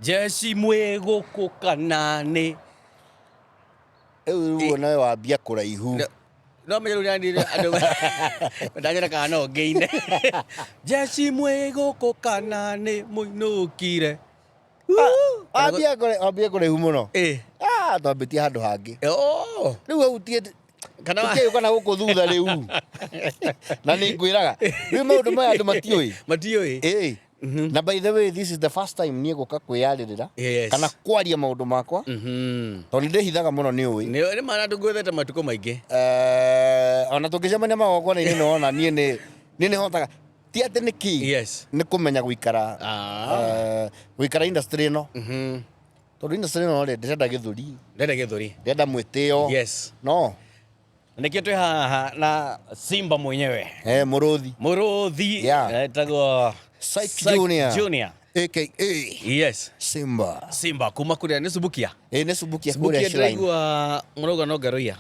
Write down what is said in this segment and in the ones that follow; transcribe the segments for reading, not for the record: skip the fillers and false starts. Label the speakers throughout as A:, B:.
A: Jeci mwĩ gũkũ kana nĩ
B: Rĩu rĩu nawe wambia kũraihu.
A: No menye rĩu nani andũ ndanyona kana no ngĩine. Jeci mwĩ gũkũ kana nĩ mũinũkire.
B: Wambia kũra- wambia kũraihu mũno.
A: Ĩ.
B: Ah, twambĩtie handũ hangĩ.
A: Oh.
B: Rĩu hau tie
A: Kana wa-
B: tũkĩũka na gũkũ thutha rĩu. Na nĩ ngwĩraga. Rĩu maũndũ maya andũ matiũĩ.
A: Matiũĩ.
B: Ĩĩ. Na by the way, this is the first time niĩ gũka kwĩyarĩrĩra
A: Yes.
B: kana kwaria maũndũ makwa tondũ nĩ ndĩhithaga mũno nĩ ũĩ.
A: Nĩ nĩ mana ndũngwethete matukũ maingĩ.
B: Eh, ona tũngĩcemania magongona-inĩ nĩ wona niĩ nĩ niĩ nĩ hotaga ti atĩ nĩ kĩ
A: Yes.
B: nĩ kũmenya gũikara
A: Ah.
B: eh, gũikara industry ĩno tondũ industry ĩno rĩ ndĩrenda gĩthũri
A: Ndende gĩthũri.
B: ndĩrenda mwĩtĩo
A: Yes.
B: no
A: Nĩkĩo twĩ haha na Simba mwenyewe.
B: eh, mũrũthi
A: Mũrũthi
B: Yeah.
A: etagwo
B: Syke Junior.
A: Junior.
B: aka
A: Yes.
B: Simba
A: Simba kuma kũrĩa nĩ Subukia.
B: ĩ nĩ Subukia kũrĩa
A: Subukia
B: Shrine.
A: ndĩraigua mũrauga no ngaroia.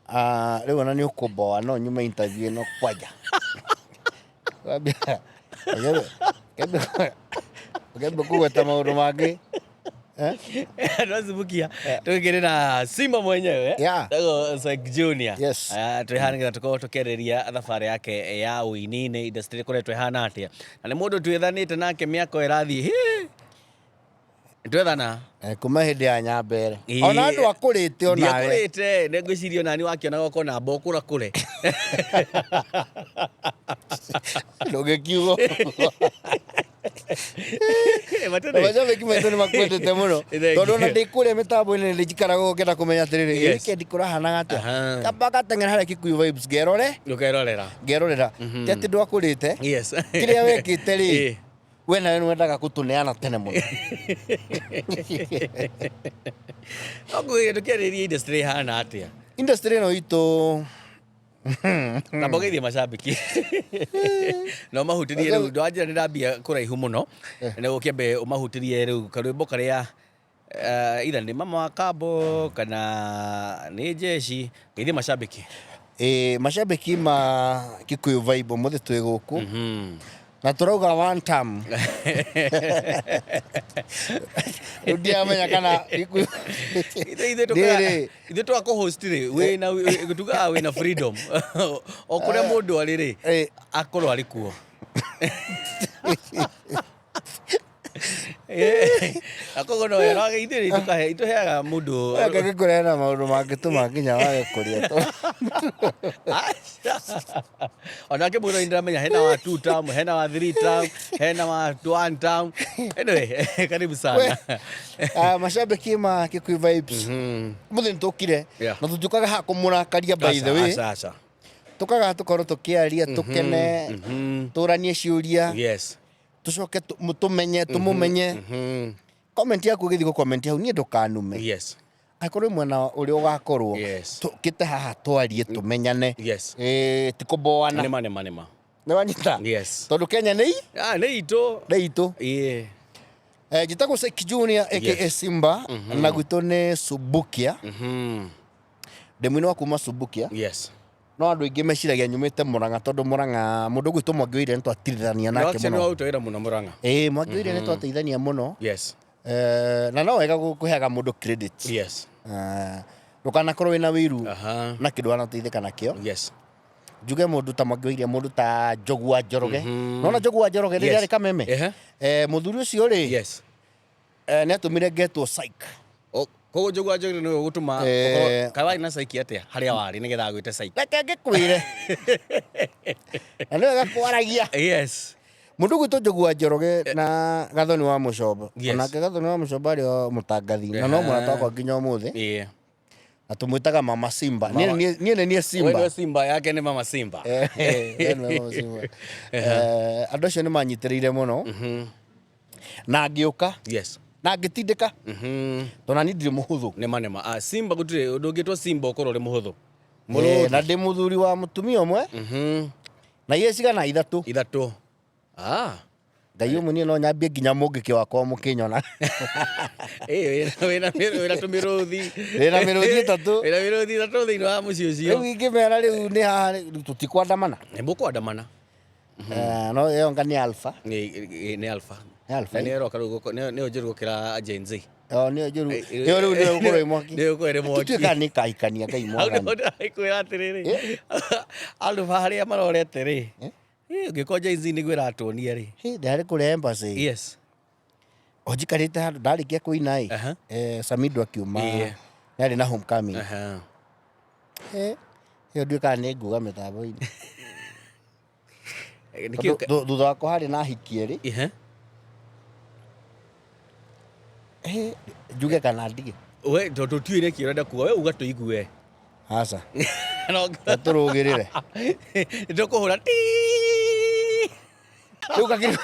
B: Ah, rĩu ona nĩ ũkũmboa no nyume interview ĩno kwanja Wambia- ũkĩambia kũgweta maũndũ mangĩ. Eh?
A: No Subukia tũgĩkĩrĩ na Simba mwenyewe.
B: Yeah.
A: Etagwo Syke Junior.
B: Yes.
A: Ah, twĩ haha nĩgetha tũkorwo tũkĩarĩrĩria thabarĩ yake ya ũini-inĩ industry ĩkoretwo ĩhana atĩa. Na nĩ mũndũ twĩthanĩte nake mĩaka ĩyo ĩrathiĩ. Hĩ! Twethana.
B: Eh, kuma hĩndĩ ya nyambere ona andũ akũrĩte onawe.
A: Ndiakũrĩte, nĩ ngwĩciria onani wakĩonaga ũkona amba ũkũra kũre.
B: Ndũngĩkiuga.
A: Matene.
B: Mashabiki maitũ nĩ makwendete mũno
A: Thank you.
B: tondũ ona ndĩ kũrĩa mĩtambo-inĩ nĩ njikaraga ũguo ngĩenda kũmenya atĩrĩrĩ
A: Yes.
B: weekend kũrahanaga atĩa.
A: Aha.
B: Kamba gateng'era harĩa Kikuyu Vibes ngerore
A: Ũkerorera.
B: ngerorera ti atĩ ndwakũrĩte
A: Yes.
B: kĩrĩa wekĩte rĩ
A: Ĩ.
B: we nawe nĩ wendaga gũtũneana tene mũno.
A: No ngwĩre tũkĩarĩrĩria industry ĩhana atĩa.
B: Industry ĩno itũ
A: Tamba ũgeithie macambĩki na ũmahutĩrie rĩu ndwanjĩra nĩ ndambia kũraihu mũno na ũkĩambe ũmahutĩrie rĩu karwĩmbo karĩa either nĩ mama wa kambo kana nĩ jeshi geithie macambĩki.
B: Ĩĩ macambĩki ma Kikuyu Vibe ũmũthĩ twĩ gũkũ na tũrauga one term. Rĩu ndiramenya kana Gĩkuyu
A: Ithuĩ tũkaga-
B: Rĩrĩ.
A: ithuĩ twa kũ-host rĩ wĩna tugaga wĩna freedom o kũrĩa mũndũ arĩ rĩ
B: Eh.
A: akorwo arĩ kuo. Akoguo no wega ithuĩ tũkahe tũheaga mũndũ.
B: Reke ngĩkũrehe na maũndũ mangĩtũma nginya wage kũrĩa.
A: Aca. Onake mũndũ nĩ ndĩramenya hena wa two term, hena wa three term, hena wa one term. Anyway, karibu sana.
B: Ah, mashabiki ma Kikuyu Vibes mũthĩ nĩ tũkire na tũtiũkaga haha kũmũrakaria by the way.
A: Aca, aca.
B: Tũkaga tũkorwo tũkĩaria tũkene tũranie ciũria tũcoke tũmenye tũmũmenye. Comment yaku ũgĩthiĩ gũ-comment hau niĩ ndũkanume. Angĩkorwo wĩ mwena ũrĩa ũgakorwo tũkĩte haha twarie tũmenyane. Ĩĩ ti kũboana.
A: Nĩma nĩma nĩma.
B: Nĩ wanyita?
A: Yes.
B: Tondũ Kenya nĩ
A: Ah, nĩ itũ.
B: Nĩ itũ.
A: Ĩĩ.
B: Eh, njĩtagwo Syke Junior aka Simba na gwitũ nĩ Subukia. Ndĩ mũini wa kuma Subukia. No andũ aingĩ meciragia nyumĩte Murang'a tondũ Murang'a mũndũ ũgwĩtwo Mwangi wa Iria nĩtwatirithania nake
A: Actually
B: mũno.
A: waruta wĩra mũno Murang'a.
B: Ĩĩ Mwangi wa Iria nĩtwateithania mũno. Eh, na no wega kũheaga mũndũ credit. Eh, ndũkanakorwo wĩna wĩiru na kĩndũ wanateithĩka nakĩo. Njuge mũndũ ta Mwangi wa Iria, mũndũ ta Njogu wa Njoroge. Nĩwona Njogu wa Njoroge rĩrĩa arĩ Kameme? Eh, mũthuri ũcio rĩ, Eh, nĩ atũmire ngetwo psych.
A: O- Koguo Njogu wa Njoroge nĩwe ũgũtũma
B: Eh.
A: ũkorwo- kaĩ warĩ na psyche atĩa harĩa warĩ nĩgetha agwĩte psyche?
B: Reke ngĩkwĩre. Na nĩ wega kwaragia. Mũndũ ũgwĩtwo Njogu wa Njoroge na Gathoni wa Mũcomba. Onake Gathoni wa Mũcomba arĩ o mũtangathi na no mũrata wakwa nginya ũmũthĩ. Na tũmwĩtaga Mama Simba. Niĩ niĩ nĩ niĩ Simba.
A: We nĩwe Simba, yake nĩ Mama Simba.
B: Eh, we nĩwe Mama Simba. Eh, andũ acio nĩ manyitĩrĩire mũno. Na ngĩũka. Na ngĩtindĩka. Tondũ nani ndirĩ mũhũthũ.
A: Nĩma nĩma. Ah, Simba gũtirĩ ndũngĩtwo Simba ũkorwo ũrĩ mũhũthũ.
B: Eh, na ndĩ mũthuri wa mũtumia ũmwe. Na iria cigana ithatũ.
A: Ithatũ. Ah.
B: Ngai ũmwe niĩ no nyambie nginya mũngĩkĩ wakwa mũkĩnyona.
A: Ĩĩ, wĩna tũmĩrũthi.
B: Wĩna mĩrũthi ĩtatũ.
A: Wĩna mĩrũthi ĩtatũ thĩinĩ wa mũciĩ ũcio.
B: Rĩu ingĩmera rĩu nĩ haha rĩu tũtikwandamana.
A: Nĩ mũkwandamana.
B: Eh, no ĩyo anga nĩ alpha.
A: Nĩ alpha.
B: Nĩ Alpha.
A: Na nĩyo ĩroka rĩu nĩyo njũru gũkĩra Gen Z.
B: O nĩyo njũru. Ĩyo rĩu nĩyo ĩgũkorwo ĩ mwaki.
A: Nĩyo ĩgũkorwo ĩrĩ mwaki.
B: Tũtuĩkaga nĩ ĩkahikania Ngai
A: Hau
B: mwathani.
A: nĩho ndĩrakwĩra atĩrĩrĩ, Alpha harĩa marorete rĩ, ũngĩkorwo Gen Z nĩguo ĩratuonia rĩ.
B: Hĩ, ndarĩ kũrĩa embassy.
A: Yes.
B: O njikarĩte handũ ndarĩkia kũina ĩ. Samido akiuma. Nĩ arĩ na homecoming. Ĩyo nduĩkaga nĩ nguga mĩtambo-inĩ.
A: Nĩkĩo
B: Thutha wakwa harĩ na hiki erĩ. Njuge kana ndige?
A: We tondũ tiũĩ nĩkĩ ũrenda kuga, we uga tũigue.
B: Aca. Tũrũgĩrĩre.
A: Nĩtũkũhũra ti.
B: Rĩu gakĩrĩ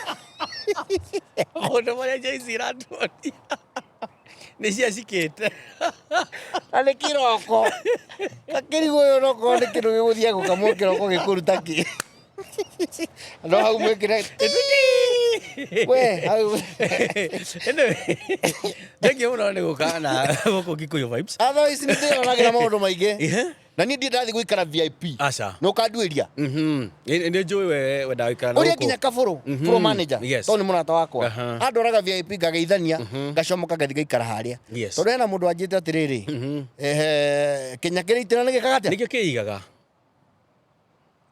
A: Maũndũ marĩa Jay-Z iratuonia nĩ ciacikĩte.
B: Na nĩ kĩroko. Gakĩrigwo ũyũ onokorwo nĩ kĩndũ gĩgũthiĩ gũkamwo kĩroko gĩkũruta kĩ. No hau mwĩkĩre we hau.
A: Anyway, thank you mũno nĩ gũka na gũkũ Kikuyu Vibes.
B: Otherwise nĩ ndĩyonagĩra maũndũ maingĩ. Na niĩ ndirĩ ndathiĩ gũikara VIP.
A: Aca.
B: Nĩ ũkanduĩria.
A: Nĩ njũĩ we wendaga gũikara na
B: Ũrĩa
A: gũkũ.
B: nginya kabũrũ, floor manager, tondũ nĩ mũrata wakwa. Andwaraga VIP ngageithania, ngacomoka ngathi ngaikara harĩa. Tondũ hena mũndũ wanjĩte atĩrĩrĩ, kĩnya kĩrĩ itĩna nĩ gĩkaga atĩa?
A: Nĩkĩo kĩigaga.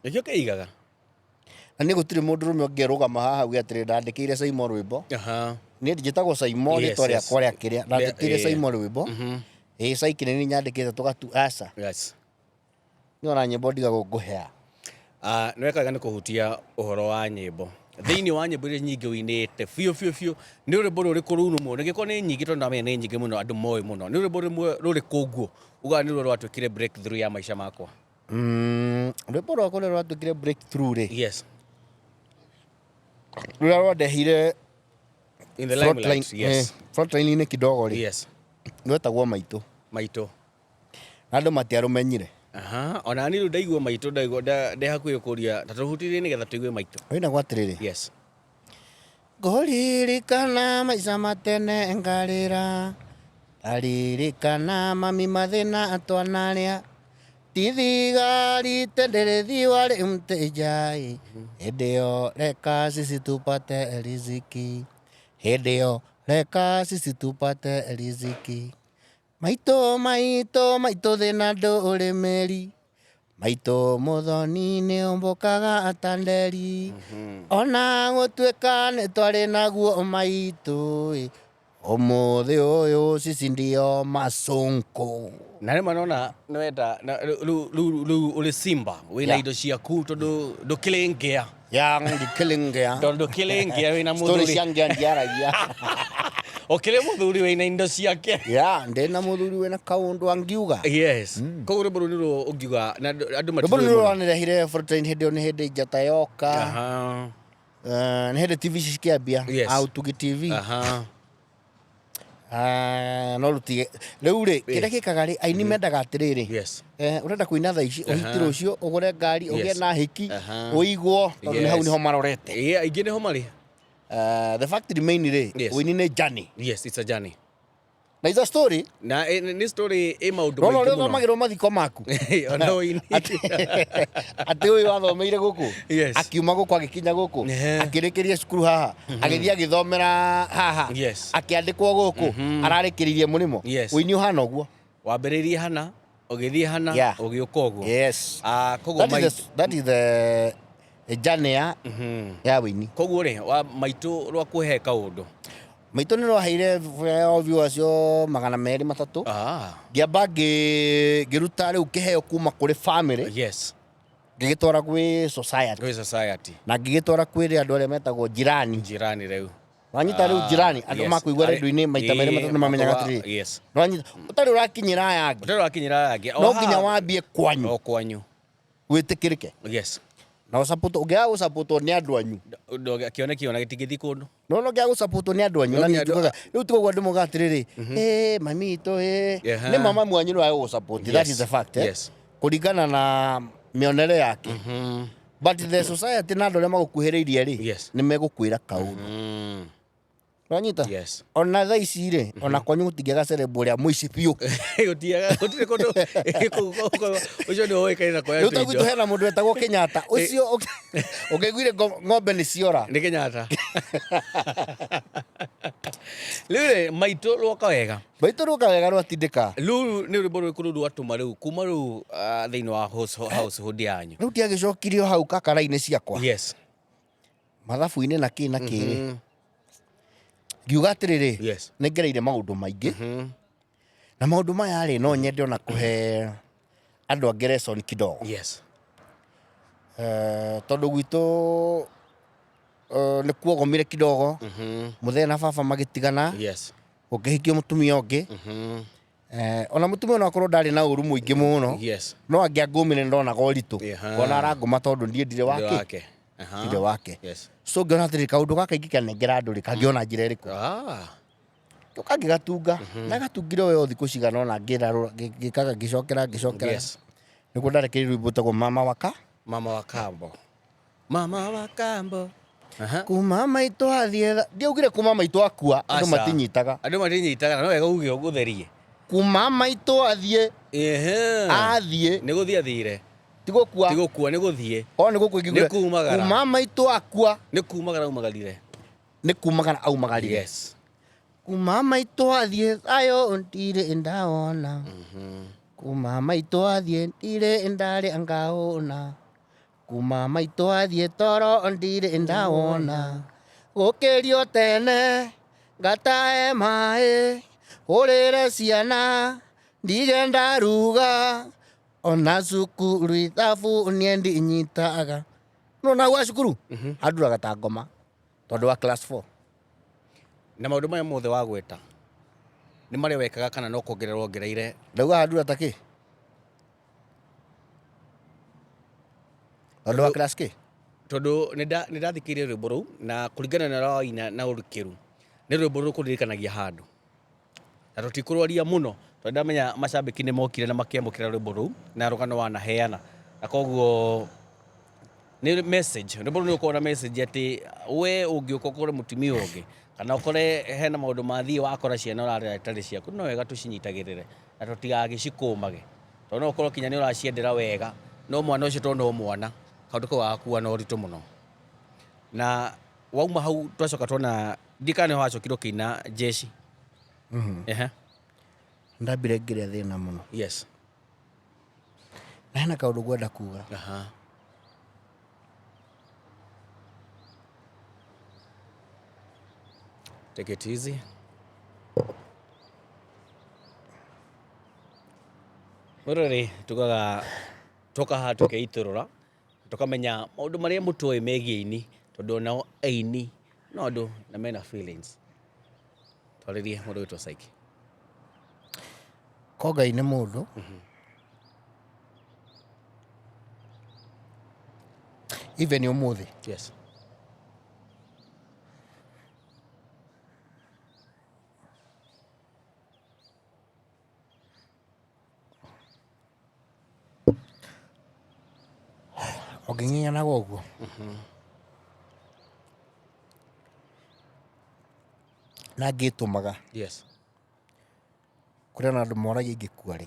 A: Nĩkĩo kĩigaga.
B: Na niĩ gũtirĩ mũndũrũme ũngĩrũgama haha auge atĩrĩ ndandĩkĩire Saimo rwĩmbo. Niĩ njĩtagwo Saimo rĩtwa rĩakwa rĩa kĩrĩa. Ndandĩkĩire Saimo rwĩmbo. Ĩĩ Saiki nĩ niĩ nyandĩkĩte tũgatu aca. Niĩ ona nyĩmbo ndigagwo ngũhea.
A: Nĩ weka wega nĩ kũhutia ũhoro wa nyĩmbo. Thĩinĩ wa nyĩmbo iria nyingĩ ũinĩte biũ biũ biũ, nĩ rwĩmbo rũrĩkũ rũu rũmwe, rũngĩkorwo nĩ nyingĩ tondũ ndamenya nĩ nyingĩ mũno andũ moĩ mũno, nĩ rwĩmbo rũmwe rũrĩkũ ũguo ugaga nĩruo rwatuĩkire breakthrough ya maica makwa?
B: Rwĩmbo rwakwa rũrĩa rwatuĩkire breakthrough rĩ,
A: Yes.
B: Rũrĩa rwandeheire
A: In the
B: front
A: limelight,
B: line,
A: yes.
B: front line-inĩ kidogo rĩ,
A: Yes.
B: rwetagwo Maitũ.
A: Maitũ.
B: Na andũ matiarũmenyire.
A: Aha, ona niĩ rĩu ndaigua maitũ ndaigua ndĩ hakuhĩ kũria ta tũhutirie nĩgetha tũigue maitũ.
B: Rũinagwo atĩrĩrĩ.
A: Yes.
B: Ngũririkana maica ma tene ngarĩra, ngaririkana mami mathĩna twanarĩa, ti thigari tenderethi warĩ mteja ĩ, hĩndĩ ĩyo reka sisi tupate riziki, hĩndĩ ĩyo reka sisi tupate riziki. Maitũ maitũ maitũ thĩna ndũrĩ mĩri, maitũ mũthoni nĩ ũmbũkaga ta nderi, ona gũtuĩka nĩ twarĩ naguo maitũ ĩ, ũmũthĩ ũyũ sisi ndio masonko.
A: Na rĩmwe nona nĩ wenda, na rĩu, rĩu, rĩu ũrĩ Simba, wĩna indo ciaku tondũ ndũkĩrĩ ngĩa.
B: Ya, ndikĩrĩ ngĩa.
A: Tondũ ndũkĩrĩ ngĩa wĩna
B: Story
A: mũthuri.
B: cia ngĩa ndiaragia.
A: Ũkĩrĩ mũthuri wĩna indo ciake.
B: Ya, ndĩna mũthuri wĩna kaũndũ angiuga.
A: Yes. Koguo rwĩmbo rũu nĩruo ũngiuga na andũ
B: Rwĩmbo
A: matiũĩ
B: rũu
A: mũno.
B: rwanĩrehire Frontline hĩndĩ ĩyo nĩ hĩndĩ njata yoka. Nĩ hĩndĩ TV cikĩambia. Autugi TV. No rũtige. Rĩu rĩ, kĩrĩa gĩkaga rĩ, aini mendaga atĩrĩrĩ. Ũrenda kũina thaa ici, ũhiki rũciũ, ũgũre ngari, ũgĩe na hiki, ũigwo, tondũ nĩ hau nĩho marorete.
A: Ĩĩ, aingĩ nĩho marĩ.
B: The fact remain rĩ, ũini nĩ journey.
A: Yes, it's a journey.
B: Na it's a story.
A: Na nĩ story ĩ maũndũ
B: Rora
A: maingĩ
B: ũrĩa
A: mũno.
B: ũthomagĩrwo mathiko maku.
A: Ona ũini.
B: Atĩ ũyũ athomeire gũkũ.
A: Yes.
B: Akiuma gũkũ agĩkinya gũkũ. Akĩrĩkĩria cukuru haha. Agĩthiĩ agĩthomera haha.
A: Yes.
B: Akĩandĩkwo gũkũ. Ararĩkĩrĩirie mũrĩmo.
A: Yes.
B: Ũini ũhana ũguo.
A: Wambĩrĩirie hana, ũgĩthiĩ hana,
B: Yeah.
A: ũgĩũka ũguo.
B: Yes.
A: Koguo
B: That is
A: maitũ
B: the, that is the journey ya ũini.
A: Koguo rĩ, wa maitũ rwakũhe kaũndũ.
B: Maitũ nĩ rwaheire view acio magana merĩ matatũ. Ngĩamba ngĩruta rĩu kĩheo kuma kũrĩ family.
A: Yes.
B: Ngĩgĩtwara gwĩ society.
A: Gwĩ society.
B: Na ngĩgĩtwara kwĩ andũ arĩa metagwo jirani.
A: Jirani rĩu.
B: Wanyita rĩu jirani, andũ makũigua radio-inĩ maita merĩ matatũ nĩ mamenyaga atĩrĩrĩ.
A: Yes.
B: Nĩwanyita, ũtarĩ ũrakinyĩra aya angĩ.
A: Ũtarĩ ũrakinyĩra aya angĩ.
B: No nginya wambie kwanyu.
A: O kwanyu.
B: Wĩtĩkĩrĩke.
A: Yes.
B: Na ũsapotwo, ũngĩaga gũsapotwo nĩ andũ anyu.
A: Kĩoneki ona gĩtingĩthiĩ kũndũ.
B: No, no, ũngĩaga gũsapotwo nĩ andũ anyu,
A: No
B: na
A: nginya
B: nĩ njugaga, rĩu ti ũguo andũ maugaga atĩrĩrĩ, mami witũ, Nĩ mama mwanyu nĩwe agũgũsupport, that is a fact, eh.
A: Yes.
B: Kũringana na mĩonere yake. But the society na andũ arĩa magũkuhĩrĩirie rĩ,
A: Yes.
B: nĩ megũkwĩra kaũndũ. Wanyita?
A: Yes.
B: Ona thaa ici rĩ, ona kwanyu gũtingĩaga celeb ũrĩa mũici biũ.
A: Gũtiaga, gũtirĩ kũndũ ũcio nĩ ũĩkaine na kuoya
B: Rĩu ta gwitũ
A: tũindo.
B: hena mũndũ wetagwo Kenyatta. Ũcio ũngĩaiguire ng'ombe nĩ ciora.
A: Nĩ Kenyatta. Rĩu rĩ, maitũ rwoka wega.
B: Maitũ rwoka wega rwatindĩka.
A: Rĩu nĩ rwĩmbo rũrĩkũ rũu rwatũma rĩu kuma rĩu thĩinĩ wa household yanyu?
B: Rĩu ndiagĩcokirio hau kakara-inĩ ciakwa.
A: Yes.
B: Mathabu-inĩ na kĩ na kĩ rĩ. Ngiuga atĩrĩrĩ,
A: Yes.
B: nĩ ngereire maũndũ maingĩ. Na maũndũ maya rĩ, no nyende ona kũhe andũ angĩ lesson kidogo.
A: Yes.
B: Tondũ gwitũ nĩ kuogomire kidogo. Mũthee na baba magĩtigana.
A: Yes.
B: Gũkĩhikio mũtumia ũngĩ. Ona mũtumia ona akorwo ndarĩ na ũru mũingĩ mũno.
A: Yes.
B: No angĩangũmire nĩ ndonaga ũritũ. Ngona arangũma tondũ niĩ ndirĩ wake.
A: Ndirĩ wake. Aha.
B: Ndirĩ wake.
A: Yes.
B: So ngĩona atĩrĩrĩ, kaũndũ gaka ingĩkanengera andũ rĩ, kangĩona njĩra ĩrĩkũ? Ngĩũka ngĩgatunga. Na gatungire o thikũ cigana ũna ngĩrarũra, ngĩkaga, ngĩcokera, ngĩcokera.
A: Yes.
B: Nĩguo ndarekereirie rwĩmbo rwĩtagwo Mama Waka.
A: Mama wa Kambo. Mama wa Kambo. Aha.
B: Kuma maitũ athiĩ tha-, ndiaugire kuma maitũ akua, andũ
A: Aca.
B: matinyitaga.
A: Andũ matinyitaga, na no wega uge ũgũtherie.
B: Kuma maitũ athiĩ.
A: Ehe.
B: Athiĩ.
A: Nĩ gũthiĩ athire.
B: Ti gũkua.
A: Ti gũkua, nĩ gũthiĩ.
B: O nĩ gũkua ingĩgũra.
A: Nĩ kumagara.
B: Kuma maitũ akua.
A: Nĩ kumagara aumagarire.
B: Nĩ kumagara aumagarire.
A: Yes.
B: Kuma maitũ athiĩ thayũ ndirĩ ndawona. Kuma maitũ athiĩ ndirĩ ndarĩ ngaũna. Kuma maitũ athiĩ toro ndirĩ ndawona. Gũkĩrio tene ngatae maĩ hũrĩre ciana ndige ndaruga ona cukuru ithabu niĩ ndinyitaga. No na wa cukuru anduraga ta ngoma tondũ wa class 4.
A: Na maũndũ maya mothe wagweta nĩ marĩa wekaga kana no kuongerera wongereire?
B: Ndauga handura ta kĩ? Tondũ wa class kĩ?
A: Tondũ nĩ ndathikĩrĩirie rwĩmbo rũu na kũringana na ũrĩa waina na ũrikĩru nĩ rwĩmbo rũkũririkanagia handũ. Na tũtikũrwaria mũno tondũ ndamenya macambĩki nĩ mokire na makĩamũkĩra rwĩmbo rũu na rũgano wanaheana. Na koguo nĩ message, rwĩmbo rũu nĩ rũkoragwo na message atĩ we ũngĩũka ũkore mũtumia ũngĩ kana ũkore hena maũndũ mathiĩ wakora ciana ũrarera itarĩ ciaku, no wega tũcinyitagĩrĩre na tũtigagĩcikũmage. Tondũ no ũkorwo kinya nĩ ũraciendera wega, no mwana ũcio tondũ no mwana, kaũndũ kau agakua na ũritũ mũno. Na wauma hau twacoka tuona, ndiũĩ kana nĩho wacokire ũkĩina jeshi. Ehe.
B: Ndambire ngĩrĩa thĩna mũno.
A: Yes.
B: Na hena kaũndũ ngwenda kuga.
A: Aha. Take it easy. Mũrori tugaga toka haha tũkeitũrũra tũkamenya maũndũ marĩa mũtoĩ megiĩ aini, tondũ onao aini no andũ na mena feelings. Twarĩrie mũndũ wĩtwo Syke.
B: Ko Ngai nĩ mũndũ. Even ũmũthĩ.
A: Yes.
B: Ũngĩng'eng'anaga ũguo. Na ngĩtũmaga.
A: Yes.
B: Kũrĩ ona andũ moragia ingĩkua rĩ.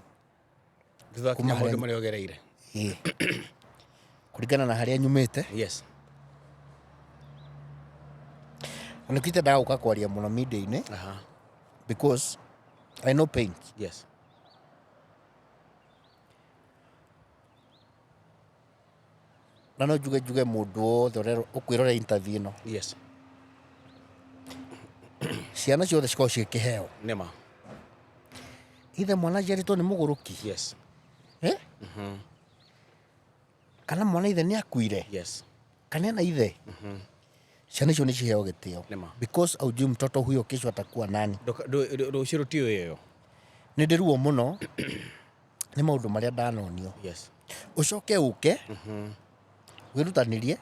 A: Thutha wa kinya
B: Kuma
A: maũndũ
B: harĩa
A: marĩa ũgereire.
B: Ĩĩ. Kũringana na harĩa nyumĩte.
A: Yes.
B: Na nĩkĩo itendaga gũka kwaria mũno media-inĩ.
A: Aha.
B: Because I know pain.
A: Yes.
B: Na no njuge njuge mũndũ wothe ũrĩa ũkwĩrora interview ĩno.
A: Yes.
B: Ciana ciothe cikoragwo ciĩ kĩheo.
A: Nĩma.
B: Ithe mwana aciarĩtwo nĩ mũgũrũki.
A: Yes.
B: Kana mwana ithe nĩ akuire.
A: Yes.
B: Kana ena ithe. Ciana icio nĩ ciheo gĩtĩo.
A: Nĩma.
B: Because haujui mtoto huyo kesho atakuwa nani.
A: Rũciũ rũtiũĩ ĩyo.
B: Nĩ ndĩ ruo mũno nĩ maũndũ marĩa ndanonio.
A: Yes.
B: Ũcoke ũke, wĩrutanĩrie,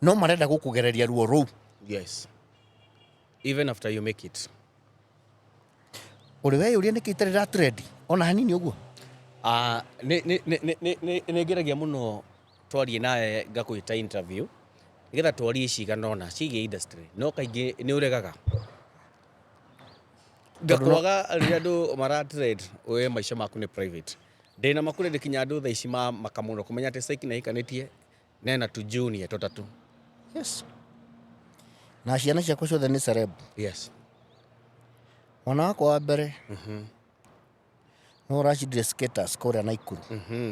B: no marenda gũkũgereria ruo rũu.
A: Yes. Even after you make it.
B: Ũrĩ weyũria nĩkĩ itarĩ ra trend ona hanini ũguo?
A: Nĩ ngeragia mũno twarie nawe ngakwĩta interview. Nĩgetha twarie cigana ũna ciĩgiĩ industry no kaingĩ nĩ ũregaga. Ngakwaga rĩrĩa andũ mara trend we maica maku nĩ private. Ndĩna ma kũrĩ kinya andũ thaa ici mamaka mũno kũmenya atĩ Syke nĩ ahikanĩtie na ena tu junior tũtatũ.
B: Yes. Na ciana ciakwa ciothe nĩ celeb.
A: Yes.
B: Mwana wakwa wa mbere no ũracindire skaters kũrĩa Naikuru.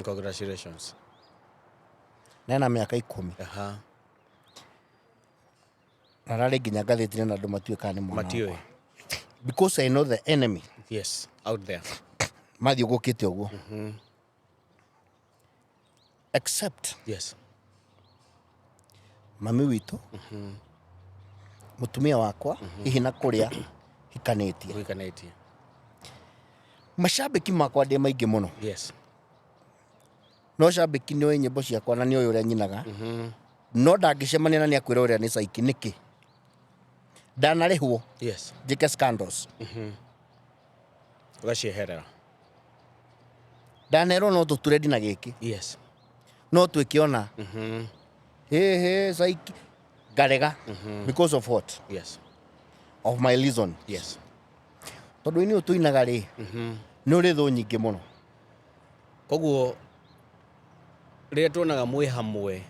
A: Congratulations.
B: Na ena mĩaka 10. Na ararĩ nginya ngathĩti-inĩ na andũ matiũĩ kana nĩ mwana
A: Matiũĩ.
B: wakwa. Because I know the enemy.
A: Yes, out there.
B: Mathiũngũkĩte ũguo. Except
A: Yes.
B: mami witũ, mũtumia wakwa, hihi na kũrĩa hikanĩtie.
A: Ũhikanĩtie.
B: Macambĩki makwa ndĩ maingĩ mũno.
A: Yes.
B: No cambĩki nĩ oĩ nyĩmbo ciakwa na nĩ oĩ ũrĩa nyinaga. No ndangĩcemania na nĩ akwĩra ũrĩa nĩ Syke nĩkĩ? Ndanarĩhwo
A: Yes.
B: njĩke scandals.
A: Ũgacieherera.
B: Ndanerwo no tũture ndina gĩkĩ.
A: Yes.
B: No twĩke ona. Hĩ hĩ Syke ngarega. Because of what?
A: Yes.
B: Of my reason.
A: Yes.
B: Tondũ ini ũtũinaga rĩ, nĩ ũrĩ thũ nyingĩ mũno.
A: Koguo rĩrĩa tuonaga mwĩ hamwe,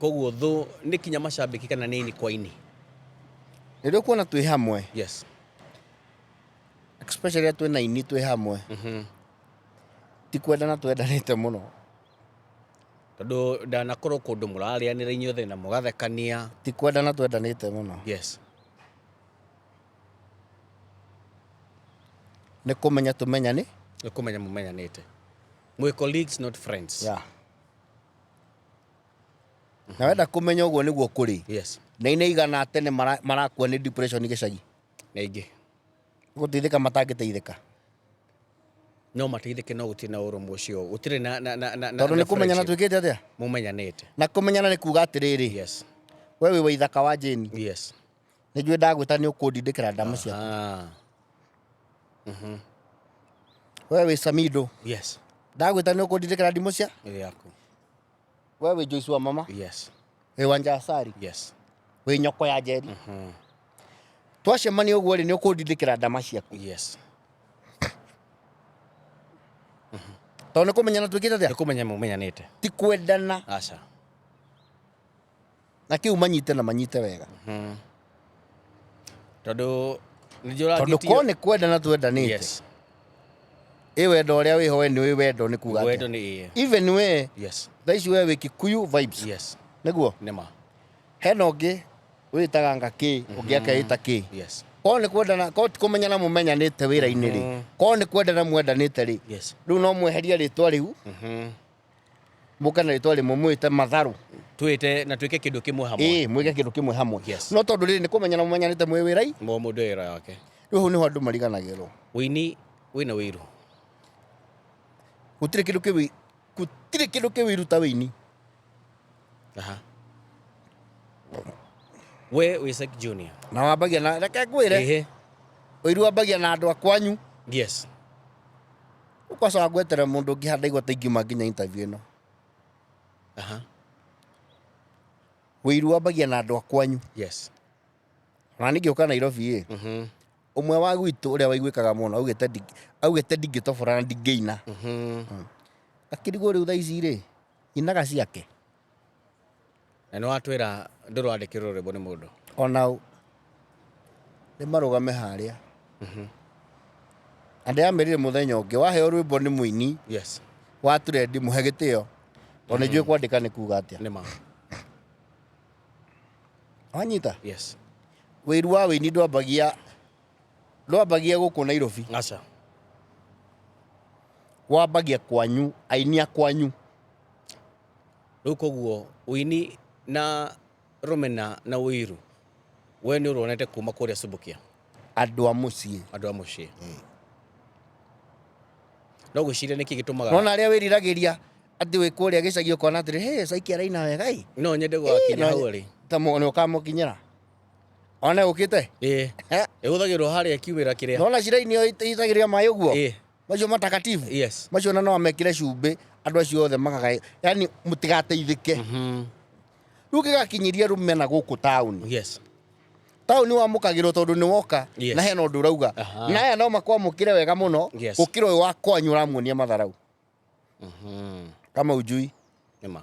A: koguo thũ nĩ kinya macambĩki kana nĩ ini kwa ini?
B: Rĩrĩa ũkuona twĩ hamwe.
A: Yes.
B: Especially rĩrĩa twĩna ini twĩ hamwe. Ti kwendana twendanĩte mũno.
A: Tondũ ndanakorwo kũndũ mũrarĩanĩra inyuothe na mũgathekania.
B: Ti kwendana twendanĩte mũno.
A: Yes.
B: Nĩ kũmenya tũmenya nĩ?
A: Nĩ kũmenya mũmenyanĩte. Mwĩ colleagues not friends.
B: Yeah. Na wenda kũmenya ũguo nĩguo kũrĩ.
A: Yes.
B: Na ine igana tene marakua nĩ depression gĩcagi.
A: Na ingĩ.
B: Gũteithĩka matangĩteithĩka.
A: No mateithĩke no gũtirĩ na ũrũmwe ũcio. Gũtirĩ na
B: Tondũ nĩ kũmenyana
A: friendship.
B: twĩkĩte atĩa?
A: Mũmenyanĩte.
B: Na kũmenyana nĩ kuga atĩrĩrĩ.
A: Yes.
B: We wĩ wa ithaka wa Jane.
A: Yes.
B: Nĩ njũĩ ndagwĩta nĩ ũkũndindĩkĩra ndamu ciaku. We wĩ Samido.
A: Yes.
B: Ndagwĩta nĩ ũkũndindĩkĩra ndimũ cia?
A: Ĩrĩ yaku.
B: We wĩ Joyce wa mama.
A: Yes.
B: Wĩ Wanja Asari.
A: Yes.
B: Wĩ nyoko ya Njeri. Twacemania ũguo rĩ, nĩ ũkũndindĩkĩra ndama ciaku.
A: Yes.
B: Tondũ nĩ kũmenyana twĩkĩte atĩa?
A: Nĩ kũmenya mũmenyanĩte.
B: Ti kwendana.
A: Aca.
B: Na kĩu manyite na manyite wega.
A: Tondũ nĩ njũragĩtio.
B: Tondũ ko nĩ kwendana twendanĩte.
A: Yes.
B: Ĩ wendo ũrĩa wĩho we nĩ wĩ wendo nĩ kuga atĩa?
A: Wendo nĩ ĩĩ.
B: Even we.
A: Yes.
B: Thaa ici we wĩ Kikuyu vibes.
A: Yes.
B: Nĩguo?
A: Nĩ ma.
B: Hena ũngĩ wĩtaga nga kĩ, ũngĩ akeĩta kĩ.
A: Yes.
B: Korwo nĩ kwendana, korwo ti kũmenyana mũmenyanĩte wĩra-inĩ rĩ, korwo nĩ kwendana mwendanĩte rĩ,
A: Yes.
B: rĩu no mweherie rĩtwa rĩu, mũke na rĩtwa rĩmwe mwĩte matharũ.
A: Twĩte na twĩke kĩndũ kĩmwe hamwe.
B: Ĩĩ, mwĩke kĩndũ kĩmwe hamwe.
A: Yes.
B: No tondũ rĩrĩ nĩ kũmenyana mũmenyanĩte mwĩ wĩra-inĩ.
A: Mũ mũndũ wĩra wake.
B: Rĩu hau nĩho andũ mariganagĩrwo.
A: Wĩini wĩna wĩiru.
B: Gũtirĩ kĩndũ kĩ gũtirĩ kĩndũ kĩ wĩiru ta wĩini.
A: Aha. We wĩ Syke Junior.
B: Na wambagia na reke ngwĩre.
A: Ĩhĩ.
B: Ũiru wambagia na andũ a kwanyu.
A: Yes.
B: Ũkwaca ngweterera mũndũ ũngĩ haha ndaigua ta ingiuma nginya interview ĩno.
A: Aha.
B: Ũiru wambagia na andũ a kwanyu.
A: Yes.
B: Na ningĩ ũka Nairobi ĩ. Ũmwe wa gwitũ ũrĩa waiguĩkaga mũno augĩte ndingĩtobora na ndingĩina. Akĩrigwo rĩu thaa ici rĩ, inaga ciake.
A: Na nĩ watwĩra ndũrwandĩkĩrwo rwĩmbo nĩ mũndũ.
B: Ona ũ. Nĩ marũgame harĩa. Na ndĩramerire mũthenya ũngĩ, waheo rwĩmbo nĩ mũini.
A: Yes.
B: Wa trend mũhe gĩtĩo. Tondũ nĩ njũĩ kwandĩka nĩ kuga atĩa.
A: Nĩ ma.
B: Wanyita?
A: Yes.
B: Wĩru wa wĩini ndwambagia gũkũ Nairobi.
A: Aca.
B: Wambagia kwanyu, aini a kwanyu.
A: Rĩu koguo ũini na rũmena na ũiru we nĩ ũruonete kuma kũrĩa Subukia?
B: Andũ a mũciĩ.
A: Andũ a mũciĩ. No gwĩciria nĩkĩ gĩtũmaga
B: Nona arĩa wĩriragĩria atĩ wĩ kũrĩa gĩcagi ũkona atĩrĩ, hey, Syke araina wega ĩ.
A: No nyende gũgakinya
B: Ĩ, no
A: hau
B: nye-
A: arĩ.
B: Ta nĩ ũkamũkinyĩra. One ũkĩte?
A: Ĩ. Ĩhũthagĩrwo harĩa kiumĩra kĩrĩa.
B: Nona ciraini ĩyo ĩitagĩrĩria maĩ ũguo?
A: Ĩ.
B: Macio matakatifu?
A: Yes.
B: Macio ona no amekĩre cumbĩ, andũ acio othe makagaĩ. Yaani mũtigateithĩke. Rĩu gĩgakinyĩria rũmena gũkũ taũni.
A: Yes.
B: Taũni wamũkagĩrwo tondũ nĩ woka
A: Yes.
B: na hena ũndũ ũrauga. Na aya no makwamũkĩre wega mũno
A: Yes.
B: gũkĩra ũyũ wa kwanyu ũramuonia matharau. Kama ujui.
A: Nĩma.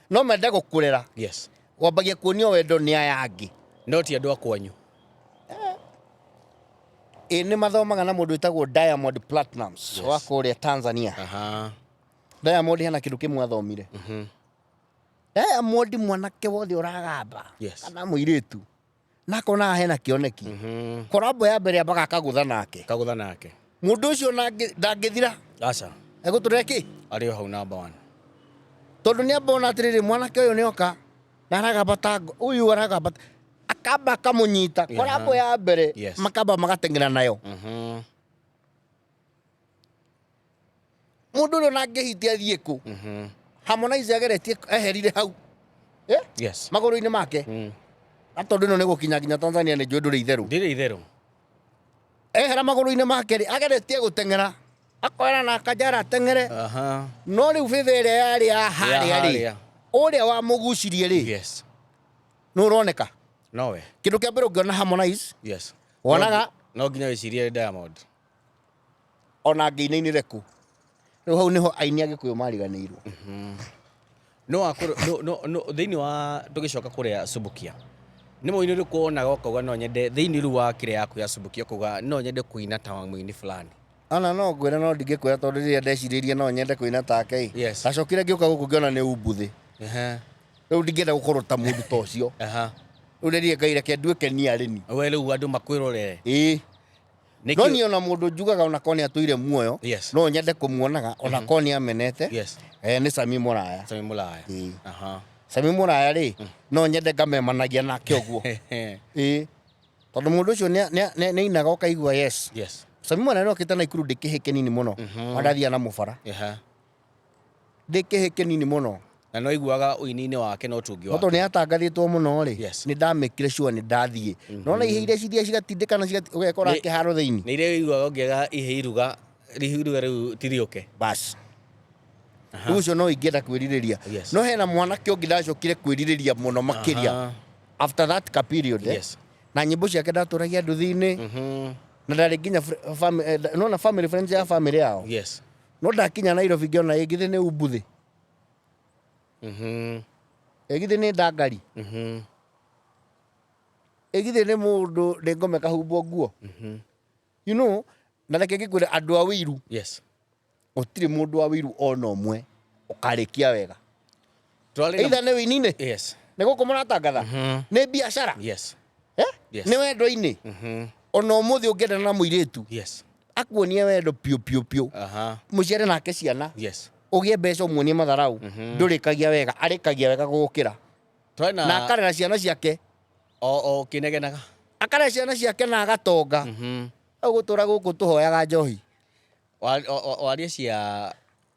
B: No mende gũkũrera.
A: Yes.
B: Wambagia kuonio wendo nĩ aya angĩ.
A: No ti andũ a kwanyu.
B: Ĩ nĩ mathomaga na mũndũ wĩtagwo Diamond Platnumz
A: Yes.
B: wa kũrĩa Tanzania. Diamond hena kĩndũ kĩmwe athomire. Diamond mwanake wothe ũragamba
A: Yes.
B: kana mũirĩtu na akona hena kĩoneki korambo ya mbere ambaga akagũtha nake.
A: Kagũtha nake.
B: Mũndũ ũcio ndangĩthira.
A: Aca.
B: Egũtũrĩra kĩ?
A: Arĩ o hau number 1.
B: Tondũ nĩ amba ona atĩrĩrĩ, mwanake ũyũ nĩoka na aragamba ta ũyũ aragamba ta-, akamba akamũnyita korambo ya mbere
A: Yes.
B: makamba magateng'era nayo. Mũndũ ũrĩa ona angĩhitia athiĩ kũ? Harmonize ageretie eherire hau.
A: Yes.
B: Magũrũ-inĩ make. Na tondũ ĩno nĩ gũkinya nginya Tanzania nĩ njũĩ ndũrĩ itherũ.
A: Ndĩrĩ itherũ.
B: Ehera magũrũ-inĩ make rĩ, ageretie gũteng'era. Akoera na akanjara ateng'ere. No rĩu bĩbĩ ĩrĩa yarĩ ya harĩa
A: Ya
B: rĩ,
A: harĩa.
B: ũrĩa wamũgucirie rĩ,
A: Yes.
B: nĩ ũroneka.
A: Nowe.
B: Kĩndũ kĩa mbere ũngĩona Harmonize,
A: Yes.
B: wonaga
A: No nginya wĩcirie Diamond.
B: Ona ngĩinainĩre kũ. Rĩu hau nĩho aini a Gĩkũyũ mariganĩirwo.
A: No akorwo, no, no, no, thĩinĩ wa tũgĩcoka kũrĩa Subukia. Nĩ mũini ũrĩkũ wonaga ũkauga no nyende thĩinĩ rĩu wa kĩrĩa yaku ya Subukia ũkauga no nyende kũina ta mũini fulani?
B: Ona no ngwĩre no ndingĩkwĩra tondũ rĩrĩa ndecirĩirie no nyende kũina take ĩ.
A: Yes.
B: Ndacokire ngĩũka gũkũ ngĩona nĩ umbuthĩ. Rĩu ndingĩenda gũkorwo ta mũndũ ta ũcio. Rĩu nderire Ngai reke nduĩke niĩ arĩ ni.
A: We rĩu andũ makwĩrorere.
B: Ĩĩ.
A: Nĩkĩ-
B: No niĩ ona mũndũ njugaga ona korwo nĩ atũire muoyo,
A: Yes.
B: no nyende kũmuonaga ona korwo nĩ amenete.
A: Yes.
B: Nĩ Sami Mũraya.
A: Sami Mũraya.
B: Ĩĩ.
A: Aha.
B: Sami Mũraya rĩ, no nyende ngamemanagia nake ũguo. Ĩĩ. Tondũ mũndũ ũcio nĩ ainaga ũkaigua yes.
A: Yes.
B: Sami Mũraya nĩ okĩte Naikuru ndĩ kĩhĩ kĩnini mũno. Ona ndathiaga na mũbara. Ndĩ kĩhĩ kĩnini mũno.
A: Na no iguaga ũini-inĩ wake no tũngi
B: No
A: wake.
B: tondũ nĩ atangathĩtwo mũno rĩ,
A: Yes.
B: nĩ ndamĩkire sure nĩ ndathiĩ. No na ihĩ iria cithiaga cigatindĩkana ũgekora kĩharo thĩinĩ.
A: Nĩ iria ũiguaga ũngĩaga ihĩ iruga, ihĩ iruga rĩu ti rĩũke.
B: Bas. Rĩu ũcio no ingĩenda kwĩrirĩria.
A: Yes.
B: No hena mwanake ũngĩ ndacokire kwĩrirĩria mũno makĩria. After that ka period,
A: Yes.
B: Na nyĩmbo ciake ndatũragia nduthi-inĩ. Na ndarĩ nginya nona family friends ya family yao.
A: Yes.
B: No ndakinya Nairobi ngĩona ĩ githĩ nĩ umbuthĩ. Ĩ githĩ nĩ ndangari. Ĩ githĩ nĩ mũndũ nĩ ngome kahumbwo nguo. You know, na reke ngĩkwĩre andũ a wĩiru.
A: Yes.
B: Gũtirĩ mũndũ wa wĩiru ona ũmwe ũkarĩkia wega.
A: Twarĩ na-
B: Either nĩ wĩini-inĩ?
A: Yes.
B: Nĩ gũkũ mũratangatha? Nĩ biacara?
A: Yes. Yes.
B: Nĩ wendo-inĩ? Ona ũmũthĩ ũngĩendana na mũirĩtu,
A: Yes.
B: akuonie wendo piũ piũ piũ. Mũciare nake ciana.
A: Yes.
B: Ũgĩe mbeca ũmuonie matharau. Ndũrĩkagia wega, arĩkagia wega gũgũkĩra.
A: Twarĩ na-
B: Na akarera ciana ciake.
A: O kĩnegenaga.
B: Akarera ciana ciake na agatonga. Hau gũtũra gũkũ tũhoyaga njohi.
A: Waria cia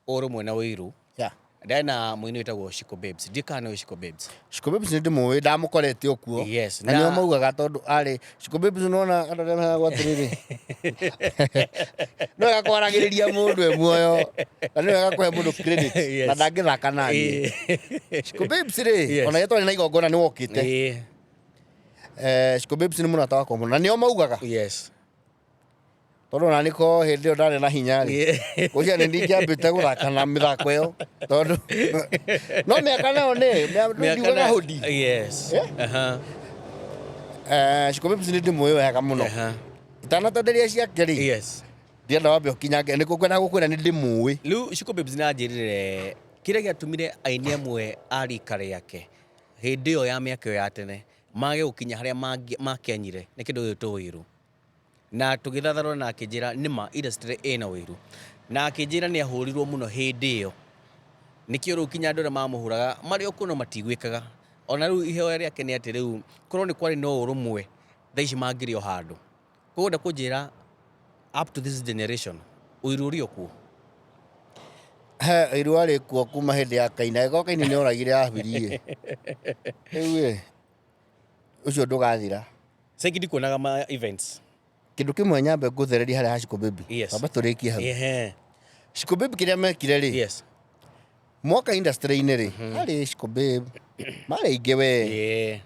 A: ũrũmwe na ũiru.
B: Yeah.
A: Ndarĩ na mũini wĩtagwo Shiko Babes. Ndiũĩ kana nĩũĩ Shiko Babes.
B: Shiko Babes nĩ ndĩmũĩ, ndamũkorete o kuo.
A: Yes,
B: Na nĩo
A: na-
B: maugaga tondũ arĩ Shiko Babes nĩwona andũ arĩa meheragwo atĩrĩrĩ. Nĩ wega kwaragĩrĩria mũndũ e muoyo. Na nĩ wega kũhe mũndũ credit.
A: Yes.
B: Na ndangĩthaka naniĩ. Shiko Babes rĩ,
A: Yes.
B: ona rĩrĩa twarĩ na igongona nĩ wokĩte. Shiko Babes nĩ mũrata wakwa mũno. Na nĩo maugaga.
A: Yes.
B: Tondũ ona nĩko hĩndĩ ĩyo ndarĩ na hinya rĩ. Ũcio nĩ ndingĩambĩte gũthaka na mĩthako ĩyo. Tondũ no mĩaka nayo nĩ, ndiugaga hũndi.
A: Yes.
B: Shiko Babes nĩ ndĩmũĩ wega mũno. Itanatenderia ciake rĩ.
A: Yes.
B: Ndienda wambe ũkinyange, nĩkuo ngwenda gũkwĩra nĩ ndĩmũĩ.
A: Rĩu Shiko Babes nĩ anjĩrire kĩrĩa gĩatũmire aini amwe a rika rĩake hĩndĩ ĩyo ya mĩaka ĩyo ya tene mage gũkinya harĩa makianyire nĩ kĩndũ gĩgwĩtwo wĩiru. Na tũgĩthatharũra na akĩnjĩra nĩma industry ĩna wĩiru. Na akĩnjĩra nĩ ahũrirwo mũno hĩndĩ ĩyo. Nĩkĩo rĩu kinya andũ arĩa mamũhũraga marĩ o kuo no matiguĩkaga. Ona rĩu ihoya rĩake nĩ atĩ rĩu korwo nĩ kwarĩ na ũrũmwe thaa ici mangĩrĩ o handũ. Koguo ndakũnjĩra kũnjĩra up to this generation ũiru ũrĩ o kuo.
B: He, ũiru warĩ kuo kuma hĩndĩ ya Kaini. Angĩkorwo Kaini nĩ oragire Abiri ĩ. Rĩu ĩ, ũcio ndũgathira.
A: Sasa ndikuonaga ma events.
B: Kĩndũ kĩmwe nyambe ngũthererie harĩa ha Shiko Baby.
A: Yes.
B: Twambe tũrĩkie hau.
A: Ehe.
B: Shiko Baby kĩrĩa mekire rĩ.
A: Yes.
B: Moka industry-inĩ rĩ, harĩ Shiko Babe, marĩ aingĩ we.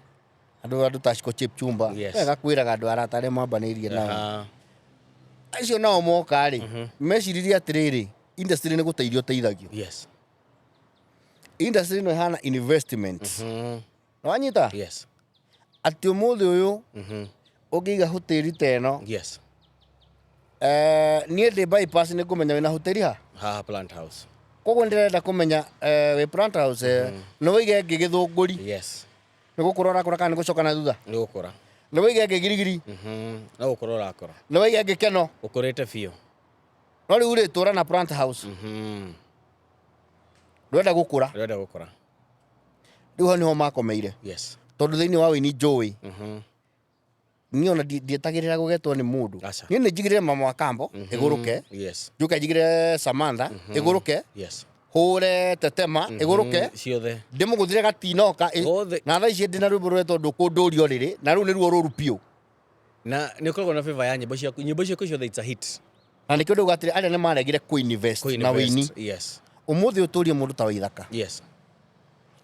B: Andũ ta Shiko Chipchumba. Wega kwĩraga andũ arata arĩa mambanĩirie nao. Acio nao moka rĩ, meciririe atĩrĩrĩ, industry nĩ gũteithio ũteithagio. Industry ĩno ĩhana investment. Nĩwanyita? Atĩ ũmũthĩ ũyũ ũngĩiga hoteli ta ĩno, niĩ ndĩ bypass nĩ ngũmenya wĩna hoteli ha?
A: Haha Plant House.
B: Koguo ndĩrenda kũmenya wĩ Plant House, nĩ wĩige ĩngĩ Gĩthũngũri. Nĩ gũkũra ũrakũra kana nĩ gũcoka na thutha?
A: Nĩ gũkũra.
B: Nĩ wĩige ĩngĩ Girigiri.
A: No gũkũra ũrakũra.
B: Nĩ wĩige ĩngĩ Keno.
A: Ũkũrĩte biũ.
B: No rĩu rĩ, tũra na Plant House. Ndũrenda gũkũra.
A: Ndũrenda gũkũra.
B: Rĩu hau nĩho makomeire. Tondũ thĩinĩ wa wĩini njũĩ. Niĩ ona ndietagĩrĩra gũgetwo nĩ mũndũ.
A: Aca.
B: Niĩ nĩ njigĩrĩre mama wa Kambo, ĩgũrũke. Njũke njigĩrĩre Samantha, ĩgũrũke. Hũre Tetema, ĩgũrũke.
A: Ciothe.
B: Ndĩmũgũthire gatinoka,
A: Gothe.
B: Na thaa ici ndĩna rwĩmbo rũretwo ndũkũndũria ũrĩrĩ, na rũu nĩruo rũru biũ.
A: Na nĩ ũkoragwo na favor ya nyĩmbo ciaku. Nyĩmbo ciaku ciothe it's a hit.
B: Na nĩkĩo ndauga atĩrĩ, arĩa nĩ maregire kũ-invest na
A: Kũ-invest,
B: wĩini. Ũmũthĩ ũtũrie mũndũ ta Waithaka.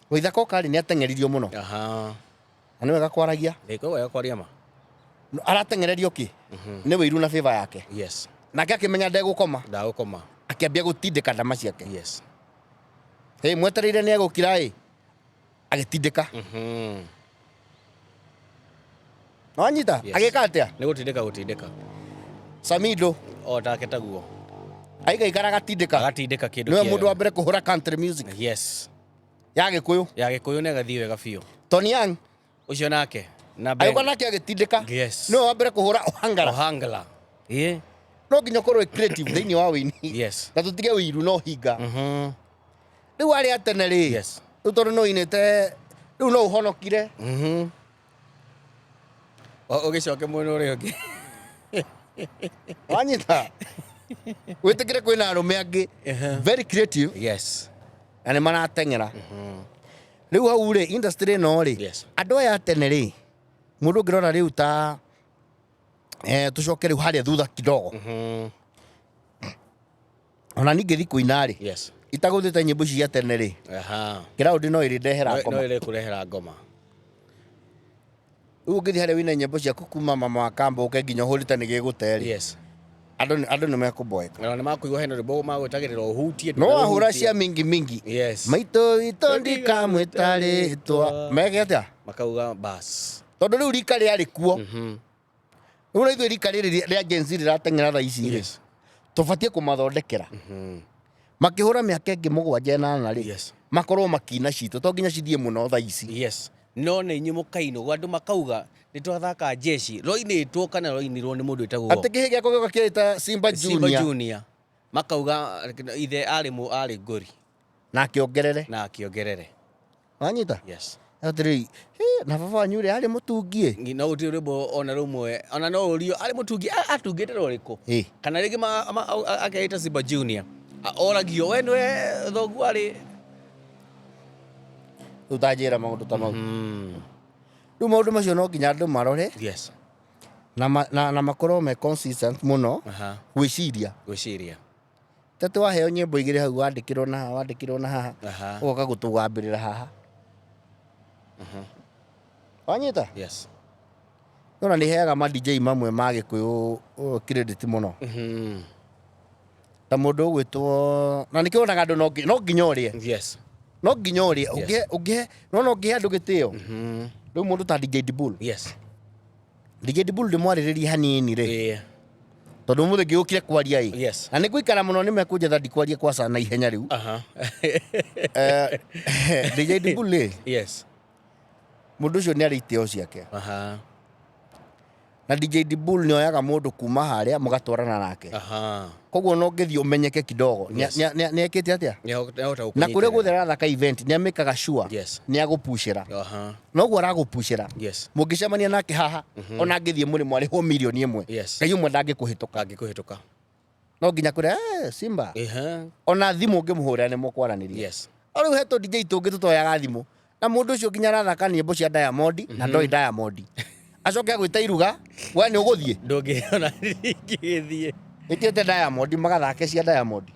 B: Waithaka oka rĩ, nĩ ateng'eririo mũno. Na nĩ wega kwaragia.
A: Nĩ wega kwaria ma.
B: Arateng'ererio kĩ? Nĩ wĩiru na favor yake. Nake akĩmenya ndegũkoma.
A: Ndagũkoma.
B: Akĩambia gũtindĩka ndama ciake. Hey, mwetereire nĩ egũkira ĩ. Agĩtindĩka. Wanyita? Agĩka atĩa?
A: Nĩ gũtindĩka gũtindĩka.
B: Samido.
A: O take taguo.
B: Aigaikara agatindĩka.
A: Agatindĩka kĩndũ
B: Nĩwe
A: kĩega.
B: mũndũ wa mbere kũhũra country music. Ya Gĩkũyũ.
A: Ya Gĩkũyũ nĩ agathiĩ wega biũ.
B: Tony Young.
A: Ũcio nake. Na Ben.
B: Agĩũka nake agĩtindĩka. Nĩwe wa mbere kũhũra Ohangala.
A: Ohangala.
B: No nginya ũkorwo wĩ creative thĩinĩ wa wĩini. Na tũtige wĩiru na ũhinga. Rĩu arĩa a tene rĩ, rĩu tondũ nĩ ũinĩte, rĩu no ũhonokire.
A: Ũgĩcoke mwena ũrĩa ũngĩ.
B: Wanyita? Wĩtĩkĩre kwĩna arũme angĩ very creative. Na nĩ marateng'era. Rĩu hau rĩ, industry ĩno rĩ, andũ aya a tene rĩ, mũndũ ũngĩrora rĩu ta, tũcoke rĩu harĩa thutha kidogo. Ona niĩ ngĩthiĩ kũina rĩ, itagũthĩte nyĩmbo ici cia tene rĩ, kĩraũndi no ĩrĩndehera ngoma.
A: No ĩrĩkũrehera ngoma.
B: Rĩu ũngĩthiĩ harĩa wĩine nyĩmbo ciaku kuma mama wa Kambo ũke nginya ũhũrĩte nĩ gĩgũte rĩ, andũ nĩ mekũmboeka.
A: Na nĩ makũigua hena rwĩmbo magwĩtagĩrĩra ũhutie,
B: No wahũra cia mingi mingi. Maitũ witũ ndikamwĩta rĩtwa. Meke atĩa?
A: Makauga bas.
B: Tondũ rĩu rika rĩarĩ kuo. Rĩu na ithuĩ rika rĩrĩ rĩa Gen Z rĩrateng'era thaa ici rĩ, tũbatiĩ kũmathondekera. Makĩhũra mĩaka ĩngĩ mũgwanja ĩnana rĩ, makorwo makĩina citũ, to nginya cithiĩ mũno thaa ici.
A: No nĩ inyuĩ mũkainwo, andũ makauga nĩ twathaka jeshi, rwainĩtwo kana rwainirwo nĩ mũndũ wĩtagwo
B: Atĩ kĩhĩ gĩakwa gĩoka kĩĩta Simba
A: Simba
B: Junior.
A: Junior. Makauga ithe arĩ ngũri.
B: Na akĩongerere.
A: Na akĩongerere.
B: Wanyita? Atĩrĩrĩ, hĩ, na baba wanyu rĩ, arĩ mũtungi ĩ?
A: No gũtirĩ rwĩmbo ona rũmwe, ona no ũrio, arĩ mũtungi, atungĩte rũrĩkũ? Kana rĩngĩ akeĩta Simba Junior. Oragio, we nĩwe thoguo arĩ?
B: Rĩu ta njĩra maũndũ ta mau. Rĩu maũndũ macio no nginya andũ marore. Na makorwo me consistent mũno gwĩciria.
A: Gwĩciria.
B: Ta atĩ waheo nyĩmbo igĩrĩ hau wandĩkĩrwo na haha, wandĩkĩrwo na haha, ũgoka gũtũgambĩrĩra haha. Wanyita? Nona nĩ heaga ma DJ mamwe ma Gĩkũyũ credit mũno. Ta mũndũ ũgwĩtwo, na nĩkĩo wonaga andũ no nginya ũrĩe. No nginya ũrĩe. No no ũngĩhe andũ gĩtĩo. Rĩu mũndũ ta DJ Dibul. DJ Dibul ndĩmwarĩrĩrie hanini rĩ. Tondũ ũmũthĩ ngĩũkire kwaria ĩ. Na nĩ ngũikara mũno nĩ mekũnjetha ndikwarie kwa sana ihenya rĩu. DJ Dibul rĩ. Mũndũ ũcio nĩ arĩ itĩo ciake. Na DJ Dibul nĩ oyaga mũndũ kuma harĩa mũgatwarana nake. Koguo no ũngĩthiĩ ũmenyeke kidogo. Nĩ ekĩte atĩa?
A: Nĩ ahota
B: Na kũrĩa
A: gũkũnyitĩrĩra.
B: guothe arathaka event nĩ amĩkaga sure nĩ agũpucĩra. Noguo aragũpucĩra. Mũngĩcemania nake haha, ona angĩthiĩ mũrĩmo arĩhwo mirioni ĩmwe. Ngai ũmwe ndangĩkũhĩtũka.
A: Ndangĩkũhĩtũka.
B: No nginya kũrĩa, Simba. Ona thimũ ũngĩmũhũrĩra nĩ mũkwaranĩria. O rĩu he tũ DJ tũngĩ tũtoyaga thimũ. Na mũndũ ũcio nginya arathaka nyĩmbo cia Diamond na ndoĩ Diamond. Acoke agwĩta iruga, we nĩ ũgũthiĩ?
A: Ndũngĩona ingĩgĩthiĩ.
B: Ĩtĩte Diamond magathake cia Diamond.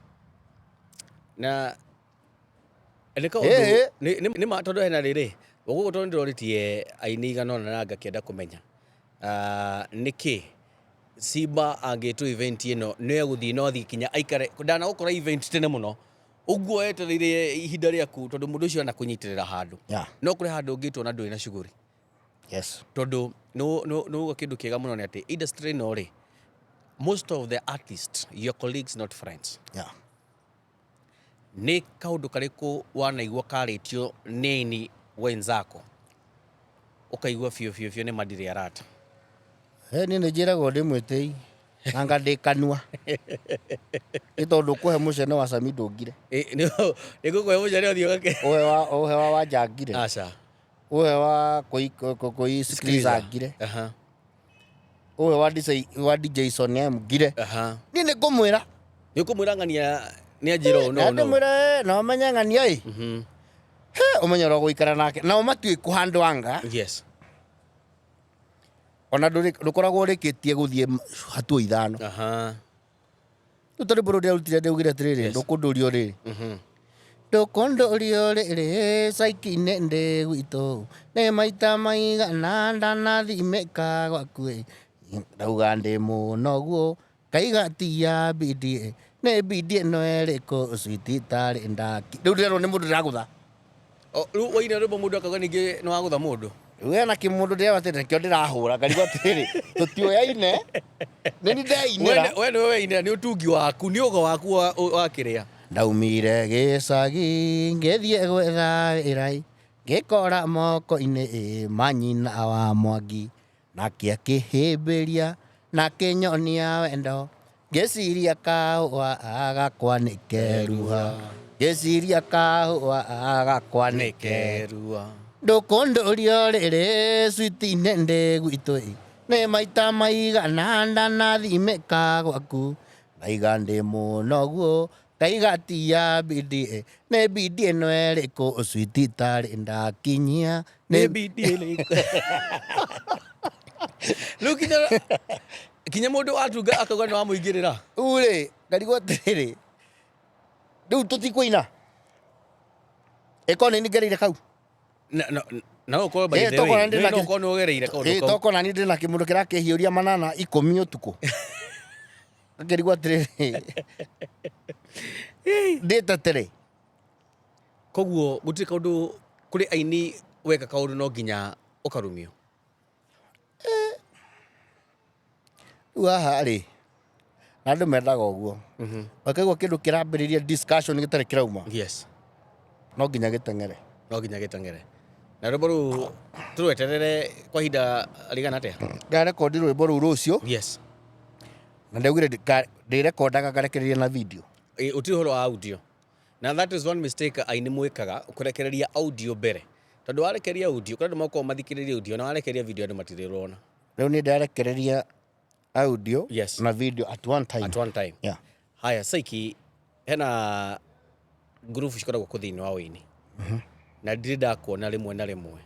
A: Na Nĩ kaũndũ
B: Ĩĩ.
A: nĩ ma tondũ hena rĩrĩ ũguo tondũ ndĩrorĩtie aini igana ũna na ngakĩenda kũmenya ah, nĩkĩ Simba angĩtwo event ĩno nĩ egũthiĩ no athiĩ kinya aikare ndanagũkora event tene mũno ũguo etereire ihinda rĩaku tondũ mũndũ ũcio anakũnyitĩrĩra handũ no kũrĩ handũ ũngĩtwo na ndũrĩ na cuguri tondũ nĩ kĩndũ kĩega mũno nĩ atĩ industry ĩno rĩ most of the artists your colleagues not friends Nĩ kaũndũ karĩkũ wanaigua karĩtio nĩ aini wenzako ũkaigua biũ biũ biũ nĩ ma ndirĩ arata?
B: Niĩ nĩ njĩragwo ndĩ mwĩtĩi anga ndĩ kanua nĩ tondũ kũhe mũcene wa Sami ndũngire.
A: Nĩ ngũkũhe mũcene ũthiĩ ũgake.
B: Ũhe wa Wanja ngire.
A: Aca.
B: Ũhe wa kũi Sikiliza ngire. Ũhe wa DJ Son M ngire. Niĩ nĩ ngũmwĩra.
A: Nĩ ũkũmwĩra ng'ania nĩ anjĩra ũũ
B: no no. Ndĩmwĩre na ũmenye ng'ania ĩ. He ũmenye ũrĩa ũgũikara nake nao matiũĩ kũhandwanga.
A: Yes.
B: Ona ndũkoragwo ũrĩkĩtie gũthiĩ hatua ithano.
A: Aha.
B: Rĩu ta rwĩmbo rũrũ ndĩrarutire ndaugire atĩrĩrĩ ndũkũndũrio rĩrĩ. Ndũkũndũrio rĩrĩ caiki-inĩ ndĩ gwitũ nĩ maita maigana ndanathimĩka gwaku ĩ ndauga ndĩ mũnogu Kaiga ti ya bidi nĩ bidi ĩno ĩrĩkũ sweet itarĩ ndaki. Rĩu ndĩrerwo nĩ mũndũ ndĩragũtha.
A: O, rĩu waina rwĩmbo mũndũ akauga ningĩ nĩ wagũtha mũndũ.
B: Rĩu hena kĩmũndũ ndĩrerwo atĩrĩ nĩkĩo ndĩrahũra ngarigwo atĩrĩrĩ tũtiũyaine nĩ niĩ ndeinĩra.
A: We nĩwe weinĩra nĩ ũtungi waku nĩ ũgo waku wa, wa kĩrĩa.
B: Ndaumire gĩcagi ngĩthiĩ gwetha wĩra ngĩkora moko-inĩ ma nyina wa Mwangi. Nake akĩhĩmbĩria na akĩnyonia wendo, ngĩciria kahũa gakwa nĩ keruha, ngĩciria kahũa gakwa nĩ
A: keruha.
B: Ndũkũndũrio rĩrĩ switi ndĩ gwitũ ĩ, nĩ maita maigana ndanathimĩka gwaku, ndaiga ndĩ mũnogu Ngaiga ti ya bidi ĩ, nĩ bidi ĩno ĩrĩkũ switi itarĩ ndakinyia
A: nĩ bidi ĩrĩkũ rĩu kinya kinya mũndũ watunga akauga nĩ wamũingĩrĩra
B: Rĩu rĩ ngarigwo atĩrĩrĩ rĩu tũtikũina ĩkorwo nĩ niĩ ngereire kau
A: Na- na- na no ũkorwo by
B: Eh,
A: the
B: tokorwo
A: way
B: ndĩ na
A: no
B: kĩ-
A: ũkorwo nĩ ũgereire kaũndũ
B: Ĩ,
A: kau
B: tokorwo nani ndĩ na kĩmũndũ kĩrakĩhiũria manana ikũmi ũtukũ ngakĩrigwo atĩrĩrĩ ndĩtetere
A: koguo gũtirĩ kaũndũ kũrĩ aini weka kaũndũ no nginya ũkarumio
B: Rĩu haha rĩ, na andũ mendaga ũguo. Ũkaigua kĩndũ kĩrambĩrĩria discussion gĩtarĩ kĩrauma,
A: Yes.
B: no nginya gĩteng'ere.
A: No nginya gĩteng'ere. Na rwĩmbo rũu tũrweterere kwa ihinda rĩigana atĩa?
B: Ndarekondi rwĩmbo rũu rũciũ.
A: Yes.
B: Na ndaugire ndĩrekondaga ngarekereria na video.
A: Ĩ, ũtirĩ ũhoro wa audio. Na that is one mistake aini mwĩkaga kũrekereria audio mbere. Tondũ warekereria audio, kũrĩ andũ makoragwo mathikĩrĩria audio na warekereria video andũ matirĩrona.
B: Rĩu niĩ ndarekereria audio
A: Yes.
B: na video at one time.
A: At one time.
B: Yeah.
A: Haya, Saiki, hena ngurubu cikoragwo kũ thĩinĩ wa wĩini na ndirĩ ndakuona rĩmwe na rĩmwe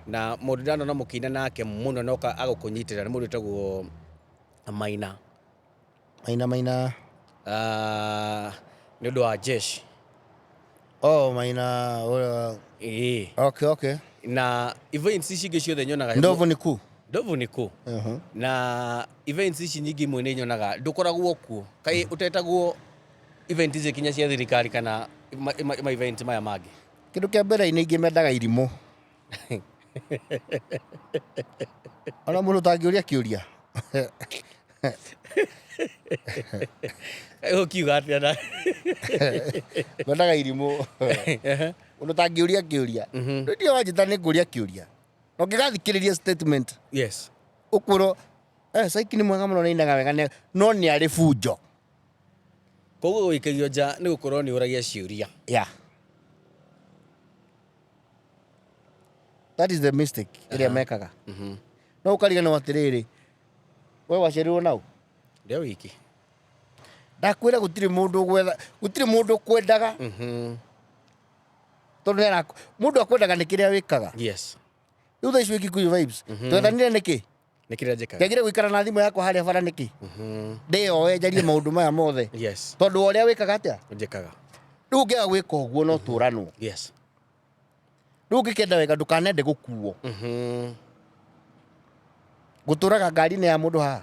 A: na mũndũ ndanona mũkĩina nake mũno na oka agũkũnyitĩrĩra nĩ mũndũ wĩtagwo Maina.
B: Maina Maina.
A: Ah, nĩ ũndũ wa jeshi.
B: Oh, Maina.
A: Ĩĩ.
B: Okay.
A: Na events ici ingĩ ciothe nyonaga
B: Ndovu ni kuu.
A: Ndovu ni kuu. Na events ici nyingĩ imwe nĩ nyonaga ndũkoragwo kuo. Kaĩ ũtetagwo event ici kinya cia thirikari kana ma event maya mangĩ?
B: Kĩndũ kĩa mbere nĩ ingĩ mendaga irimũ. Ona mũndũ ũtangĩũria kĩũria.
A: Ũkiuga atĩa na?
B: Mendaga irimũ. Mũndũ ũtangĩũria kĩũria. Rĩu ndiũĩ wanjĩta nĩ ngũria kĩũria. Na ũngĩgathikĩrĩria statement.
A: Yes.
B: Ũkwĩrwo, eh, Saiki nĩ mwega mũno nĩ ainaga wega no nĩ arĩ bunjo.
A: Koguo gũikagio nja nĩ gũkorwo nĩ ũragia ciũria.
B: Yeah. That is the mistake ĩrĩa mekaga. No ũkariganĩrwo atĩrĩrĩ, we waciarirwo naũ?
A: Ndĩ o wiki.
B: Ndakwĩra gũtirĩ mũndũ ũgwetha, gũtirĩ mũndũ ũkwendaga. Tondũ nĩ mũndũ akwendaga nĩ kĩrĩa wĩkaga.
A: Yes.
B: Rĩu thaa ici wĩ Kikuyu Vibes. Twethanire nĩkĩ?
A: Nĩ kĩrĩa njĩkaga.
B: Njagire gũikara na thimũ yakwa harĩa bara nĩkĩ? Ndĩyoe njarie maũndũ maya mothe.
A: Yes.
B: Tondũ wa ũrĩa wĩkaga atĩa?
A: Njĩkaga.
B: Rĩu ũngĩaga gwĩka ũguo no tũranwo.
A: Yes.
B: Rĩu ũngĩkenda wega ndũkanende gũkuo. Gũtũraga ngari-inĩ ya mũndũ haha.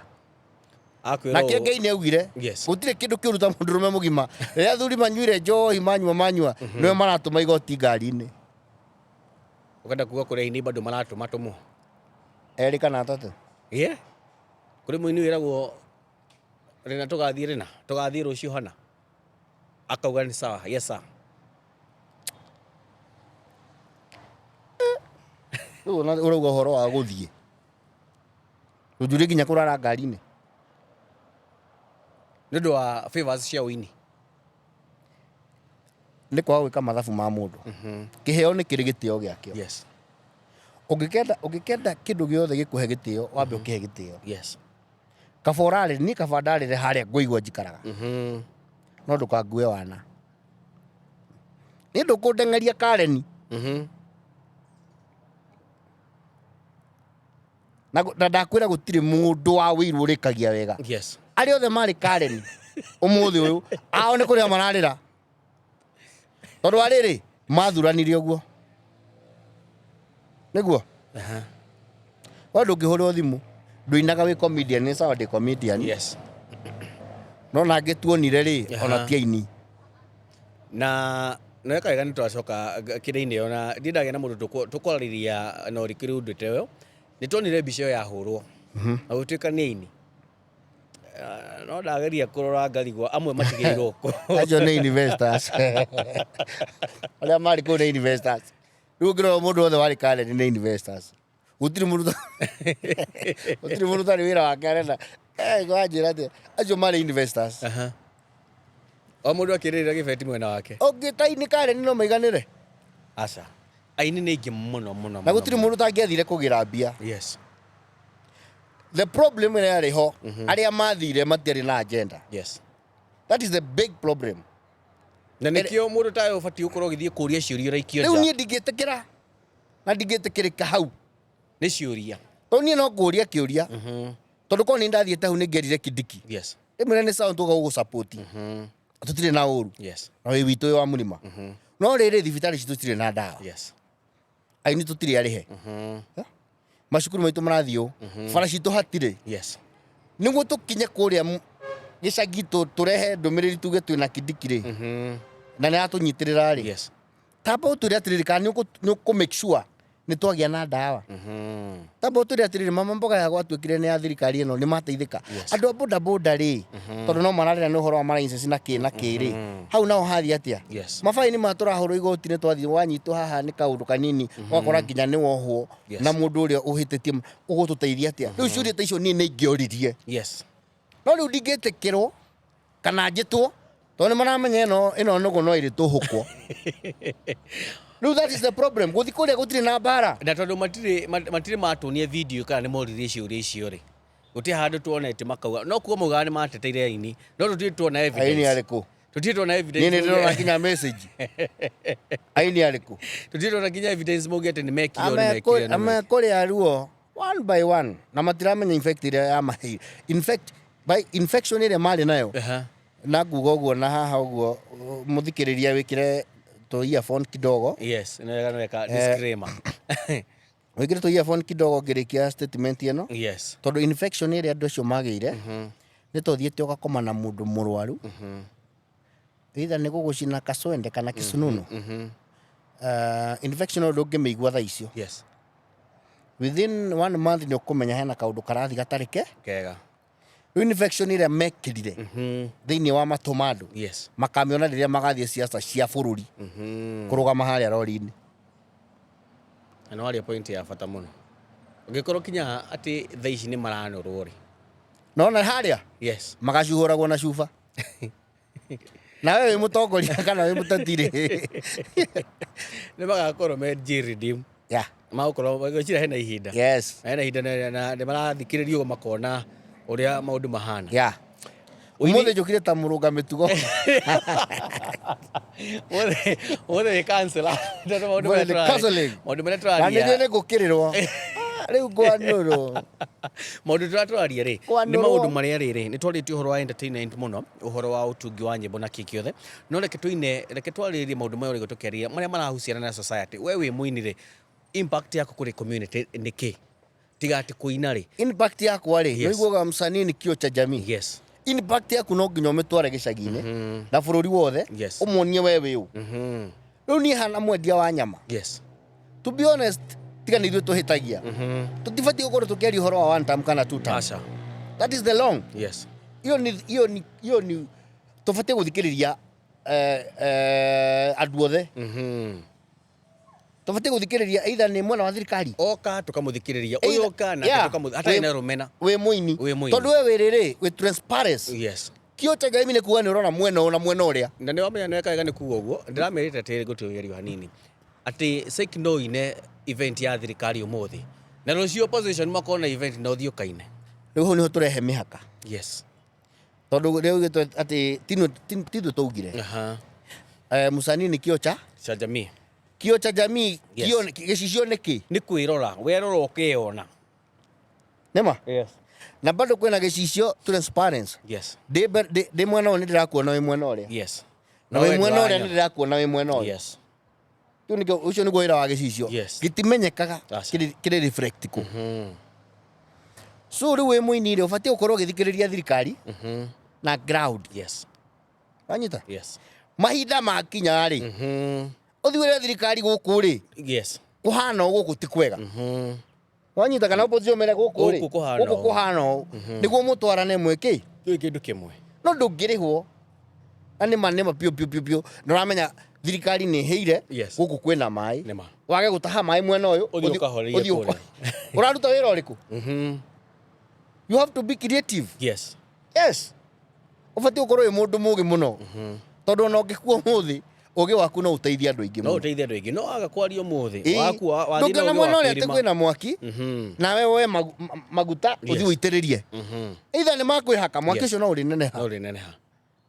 A: Akwĩra
B: Nake
A: ũũ.
B: Ngai nĩ augire gũtirĩ kĩndũ kĩũru ta mũndũrũme mũgima. Rĩrĩa athuri manyuire njohi manyua manyua, nĩwe maratũma igoti ngari-inĩ.
A: Ũkenda kuga kũrĩ aini bado maratũma tũmwo?
B: Erĩ kana atatũ.
A: Yeah. Kũrĩ mũini wĩragwo rĩna tũgathiĩ rĩna, tũgathiĩ rũciũ hana. Akauga nĩ sawa, yes sir.
B: Rĩu ona ũrauga ũhoro wa gũthiĩ. Ndũnjũrie nginya kũrara ngari-inĩ.
A: Nĩ ũndũ wa favors cia ũini.
B: Nĩ kwaga gwĩka mathabu ma mũndũ. Kĩheo nĩ kĩrĩ gĩtĩo gĩakĩo. Ũngĩkenda ũngĩkenda kĩndũ gĩothe gĩkũhe gĩtĩo, wambe ũkĩhe gĩtĩo. Kaba ũrarĩre, niĩ kaba ndarĩre harĩa ngũigua njikaraga. No ndũkangue wana. Niĩ ndũkũndeng'eria Karen. Na na ndakwĩra gũtirĩ mũndũ wa wĩiru ũrĩkagia wega. Arĩa othe marĩ Karen ũmũthĩ ũyũ, ao nĩ kũrĩra mararĩra. Tondũ wa rĩrĩ, mathuranire ũguo. Nĩguo? We ndũngĩhũrĩrwo thimũ. Ndũinaga wĩ comedian, nĩ sawa ndĩ comedian. No nangĩ tuonire rĩ, ona ti aini.
A: Na nĩ weka wega nĩ twacoka kĩrĩa-inĩ ĩyo na ndirĩ ndagĩa na mũndũ tũkwarĩria na ũrikĩru ũndũ ta ũyũ. Nĩ tuonire mbica ĩyo yahũrwo na gũtuĩka nĩ aini. Ah, no ndageria kũrora ngarigwo amwe matigĩirwo kũ.
B: Acio nĩ investors. Arĩa marĩ kũu nĩ investors. Rĩu ũngĩrora mũndũ wothe warĩ Karen nĩ investors. Gũtirĩ mũndũ gũtirĩ mũndũ ũtarĩ wĩra wake arenda. Eh, wanjĩra atĩa? Acio marĩ investors.
A: Aha. O mũndũ akĩrĩrĩra gĩbeti mwena wake.
B: Ũngĩta Karen no maiganĩre.
A: Aca. Aini nĩ aingĩ mũno mũno.
B: Na gũtirĩ mũndũ ũtangĩathire kũgĩra mbia.
A: Yes.
B: The problem ĩrĩa yarĩ ho, arĩa mathire matiarĩ na agenda.
A: Yes.
B: That is the big problem.
A: Na nĩkĩo mũndũ tawe ũbatiĩ gũkorwo ũgĩthiĩ kũria ciũria ũraikio
B: Rĩu
A: nja.
B: niĩ ndingĩtĩkĩra na ndingĩtĩkĩrĩka hau.
A: Nĩ ciũria.
B: Tondũ niĩ no ngũria kĩũria. Tondũ korwo nĩ ndathiĩte hau nĩ ngerire Kindiki.
A: Yes.
B: Rĩmwe nĩ sawa tũga gũgũ-support. Tũtirĩ na ũru.
A: Yes.
B: Na wĩ witũ wĩ wa mũrima. No rĩrĩ thibitarĩ citũ citirĩ na ndawa.
A: Yes.
B: Aini tũtirĩ arĩhe. Macukuru maitũ marathiĩ ũũ. Bara citũ hatirĩ.
A: Yes.
B: Nĩguo tũkinye kũrĩa gĩcagi tũrehe ndũmĩrĩri tuge twĩna Kindiki rĩ. Na nĩ aratũnyitĩrĩra rĩ.
A: Yes.
B: Tamba ũtwĩre atĩrĩrĩ kana nĩ ũkũ make sure nĩ twagĩa na ndawa. Tamba ũtwĩre atĩrĩrĩ mama mboga ya gwatuĩkire nĩ ya thirikari ĩno nĩ mateithĩka. Andũ a boda boda rĩ, tondũ no mararĩra nĩ ũhoro wa ma license na kĩ na kĩ rĩ, hau nao hathiĩ atĩa?
A: Yes.
B: Mabaini ma tũrahũrwo igoti nĩ twathiĩ wanyitwo haha nĩ kaũndũ kanini ũgakora nginya nĩ wohwo
A: Yes.
B: na mũndũ ũrĩa ũhĩtĩtie ũgũtũteithia atĩa? Rĩu ciũria ta icio niĩ nĩ ingĩoririe.
A: Yes.
B: No rĩu ndingĩtĩkĩrwo kana njĩtwo tondũ nĩ maramenya ĩno ĩno nũgũ no ĩrĩ tũhũkwo. Rĩu that is the problem. Gũthiĩ kũrĩa gũtirĩ na mbara.
A: Na tondũ matirĩ matirĩ matuonia video kana nĩ moririe ciũria icio rĩ, gũtirĩ handũ tuonete makauga no kuo maugaga nĩ mateteire aini no tũtirĩ tuona
B: evidence. Aini arĩkũ?
A: Tũtirĩ tuona evidence.
B: Niĩ nĩ ndĩrona nginya message. Aini arĩkũ?
A: Tũtirĩ tuona nginya evidence mauge atĩ nĩ mekire ũũ, nĩ mekire ũũ, nĩ mekire.
B: Amekũrĩa ruo one by one na matiramenya infect ĩrĩa yamaheire. In fact, by infection ĩrĩa marĩ nayo
A: Aha.
B: na nguga ũguo na haha ũguo mũthikĩrĩria wĩkĩre tũ earphone kidogo.
A: Yes, nĩ wega nĩ wega disclaimer.
B: Wĩkĩre tũ earphone kidogo ngĩrĩkia statement ĩno.
A: Yes.
B: Tondũ infection ĩrĩa andũ acio magĩire nĩ ta ũthiĩte ũgakoma na mũndũ mũrwaru. Either nĩ gũgũcina kaswende kana kĩsununu. Infection ĩyo ndũngĩmĩigua thaa icio.
A: Yes.
B: Within one month nĩ ũkũmenya hena kaũndũ karathiĩ gatarĩ ke.
A: Kega.
B: Rĩu infection ĩrĩa mekĩrire thĩinĩ wa matũ ma andũ
A: Yes.
B: makamĩona rĩrĩa magathiĩ ciaca cia bũrũri kũrũgama harĩa rori-inĩ.
A: Na nĩ waria point ya bata mũno. Ũngĩkorwo kinya atĩ thaa ici nĩ maranorwo rĩ.
B: Nona harĩa
A: Yes.
B: magacuhũragwo na cuba. Nawe wĩ mũtongoria kana wĩ mũteti rĩ.
A: Nĩ magakorwo me J-redeem.
B: Yeah.
A: Magũkorwo ngwĩciria hena ihinda.
B: Yes.
A: Hena ihinda na nĩ marathikĩrĩria ũguo makona ũrĩa maũndũ mahana.
B: Yeah. Ũmũthĩ njũkire ta mũrũnga mĩtugo.
A: Ũmũthĩ wĩ counselor. Tondũ maũndũ
B: Ũmũthĩ
A: marĩa
B: nĩ counseling.
A: maũndũ marĩa
B: Na nĩ
A: tũraria.
B: nĩ ngũkĩrĩrwo. Rĩu ngwanũrwo.
A: Maũndũ tũrĩa tũraria rĩ, nĩ
B: Kwanũrwo.
A: maũndũ marĩa rĩrĩ nĩ twarĩtie ũhoro wa entertainment mũno, ũhoro wa ũtungi wa nyĩmbo na kĩ kĩothe, no reke tũine, reke twarĩrĩrie maũndũ maya ũrĩa tũkĩaria marĩa marahuciana na society. We wĩ mũini rĩ, impact yaku kũrĩ community nĩ kĩ? Tiga atĩ kũina rĩ.
B: Impact yakwa rĩ,
A: Yes.
B: nĩũiguaga msanii ni kio cha jamii.
A: Yes.
B: Impact yaku no nginya ũmĩtware gĩcagi-inĩ na bũrũri wothe.
A: Yes.
B: Ũmuonie we wĩ ũ. Rĩu niĩ hana mwendia wa nyama.
A: Yes.
B: To be honest, tiga nĩ ithuĩ tũhĩtagia. Tũtibatiĩ gũkorwo tũkĩaria ũhoro wa one term kana two term.
A: Aca.
B: That is the long.
A: Yes.
B: Iyo nĩ iyo nĩ iyo nĩ tũbatiĩ gũthikĩrĩria eh, eh, andũ othe. Tũbatiĩ gũthikĩrĩria either nĩ mwena wa thirikari.
A: Oka tũkamũthikĩrĩria. Ũyũ
B: Either-
A: oka nake
B: Yeah.
A: tũkamũthikĩrĩria. Hatarĩ
B: Wĩ-
A: na rũmena.
B: Wĩ mũini.
A: Wĩ mũini.
B: Tondũ we wĩ rĩrĩ, wĩ transparency.
A: Yes.
B: Kio cha jamii nĩ kuga nĩ ũrona mwena ũyũ na mwena ũrĩa.
A: Na nĩ wamenya nĩ weka wega nĩ kuga ũguo, ndĩramerĩte atĩrĩrĩ ngũtũgerio hanini atĩ SEC no ine event ya thirikari ũmũthĩ na rũciũ opposition makorwo na event na ũthiĩ ũkaine.
B: Rĩu hau nĩho tũrehe mĩhaka.
A: Yes.
B: Tondũ rĩu gĩtwe atĩ ti ithuĩ twaugire.
A: Aha.
B: Eh, msanii ni kio cha
A: Cha jamii.
B: kio cha jamii.
A: Yes.
B: Kio gĩcicio nĩ kĩ?
A: Nĩ kwĩrora, werora ũkeyona.
B: Nĩma?
A: Yes.
B: Na bado kwĩna gĩcicio transparency.
A: Yes.
B: Ndĩ ndĩ mwena ũyũ nĩ ndĩrakuona wĩ mwena ũrĩa.
A: Yes.
B: Na wĩ mwena ũrĩa nĩ ndĩrakuona wĩ mwena ũyũ.
A: Yes.
B: Kĩu nĩkĩo ũcio nĩguo wĩra wa gĩcicio.
A: Yes.
B: Gĩtimenyekaga
A: Aca.
B: kĩrĩ reflect kũ. So rĩu wĩ mũini rĩ ũbatiĩ gũkorwo ũgĩthikĩrĩria thirikari na ground.
A: Yes.
B: Wanyita?
A: Yes.
B: Mahinda makinya rĩ ũthiĩ wĩre thirikari gũkũ rĩ
A: Yes.
B: kũhana ũũ gũkũ ti kwega. Wanyita kana opposition mere gũkũ rĩ
A: Gũkũ kũhana
B: gũkũ
A: ũũ.
B: kũhana ũũ nĩguo mũtwarane mwĩkĩ
A: Tũĩ kĩndũ kĩmwe.
B: no ndũngĩrĩhwo na nĩma nĩma piũ piũ piũ piũ na ũramenya thirikari nĩ ĩhĩire
A: Yes.
B: gũkũ kwĩna maĩ
A: Nĩma.
B: wage gũtaha maĩ mwena ũyũ
A: Ũthiĩ ũkahorerie
B: ũthiĩ
A: kũrĩa.
B: ũraruta wĩra ũrĩkũ? You have to be creative.
A: Yes.
B: Yes. Ũbatiĩ gũkorwo wĩ mũndũ mũgĩ mũno tondũ ona ũngĩkua ũmũthĩ ũgĩ waku no ũteithie andũ aingĩ
A: No
B: mũno.
A: ũteithie andũ aingĩ. No waga kwaria ũmũthĩ.
B: Ĩĩ.
A: Wakua wathiĩ na
B: Ndũngĩona
A: ũgĩ
B: mwena
A: waku
B: ũrĩa atĩ
A: irima.
B: kwĩna mwaki nawe woe maguta
A: Yes.
B: ũthiĩ ũitĩrĩrie either nĩ makwĩhaka mwaki
A: Yes.
B: ũcio no ũrĩneneha
A: No ũrĩneneha.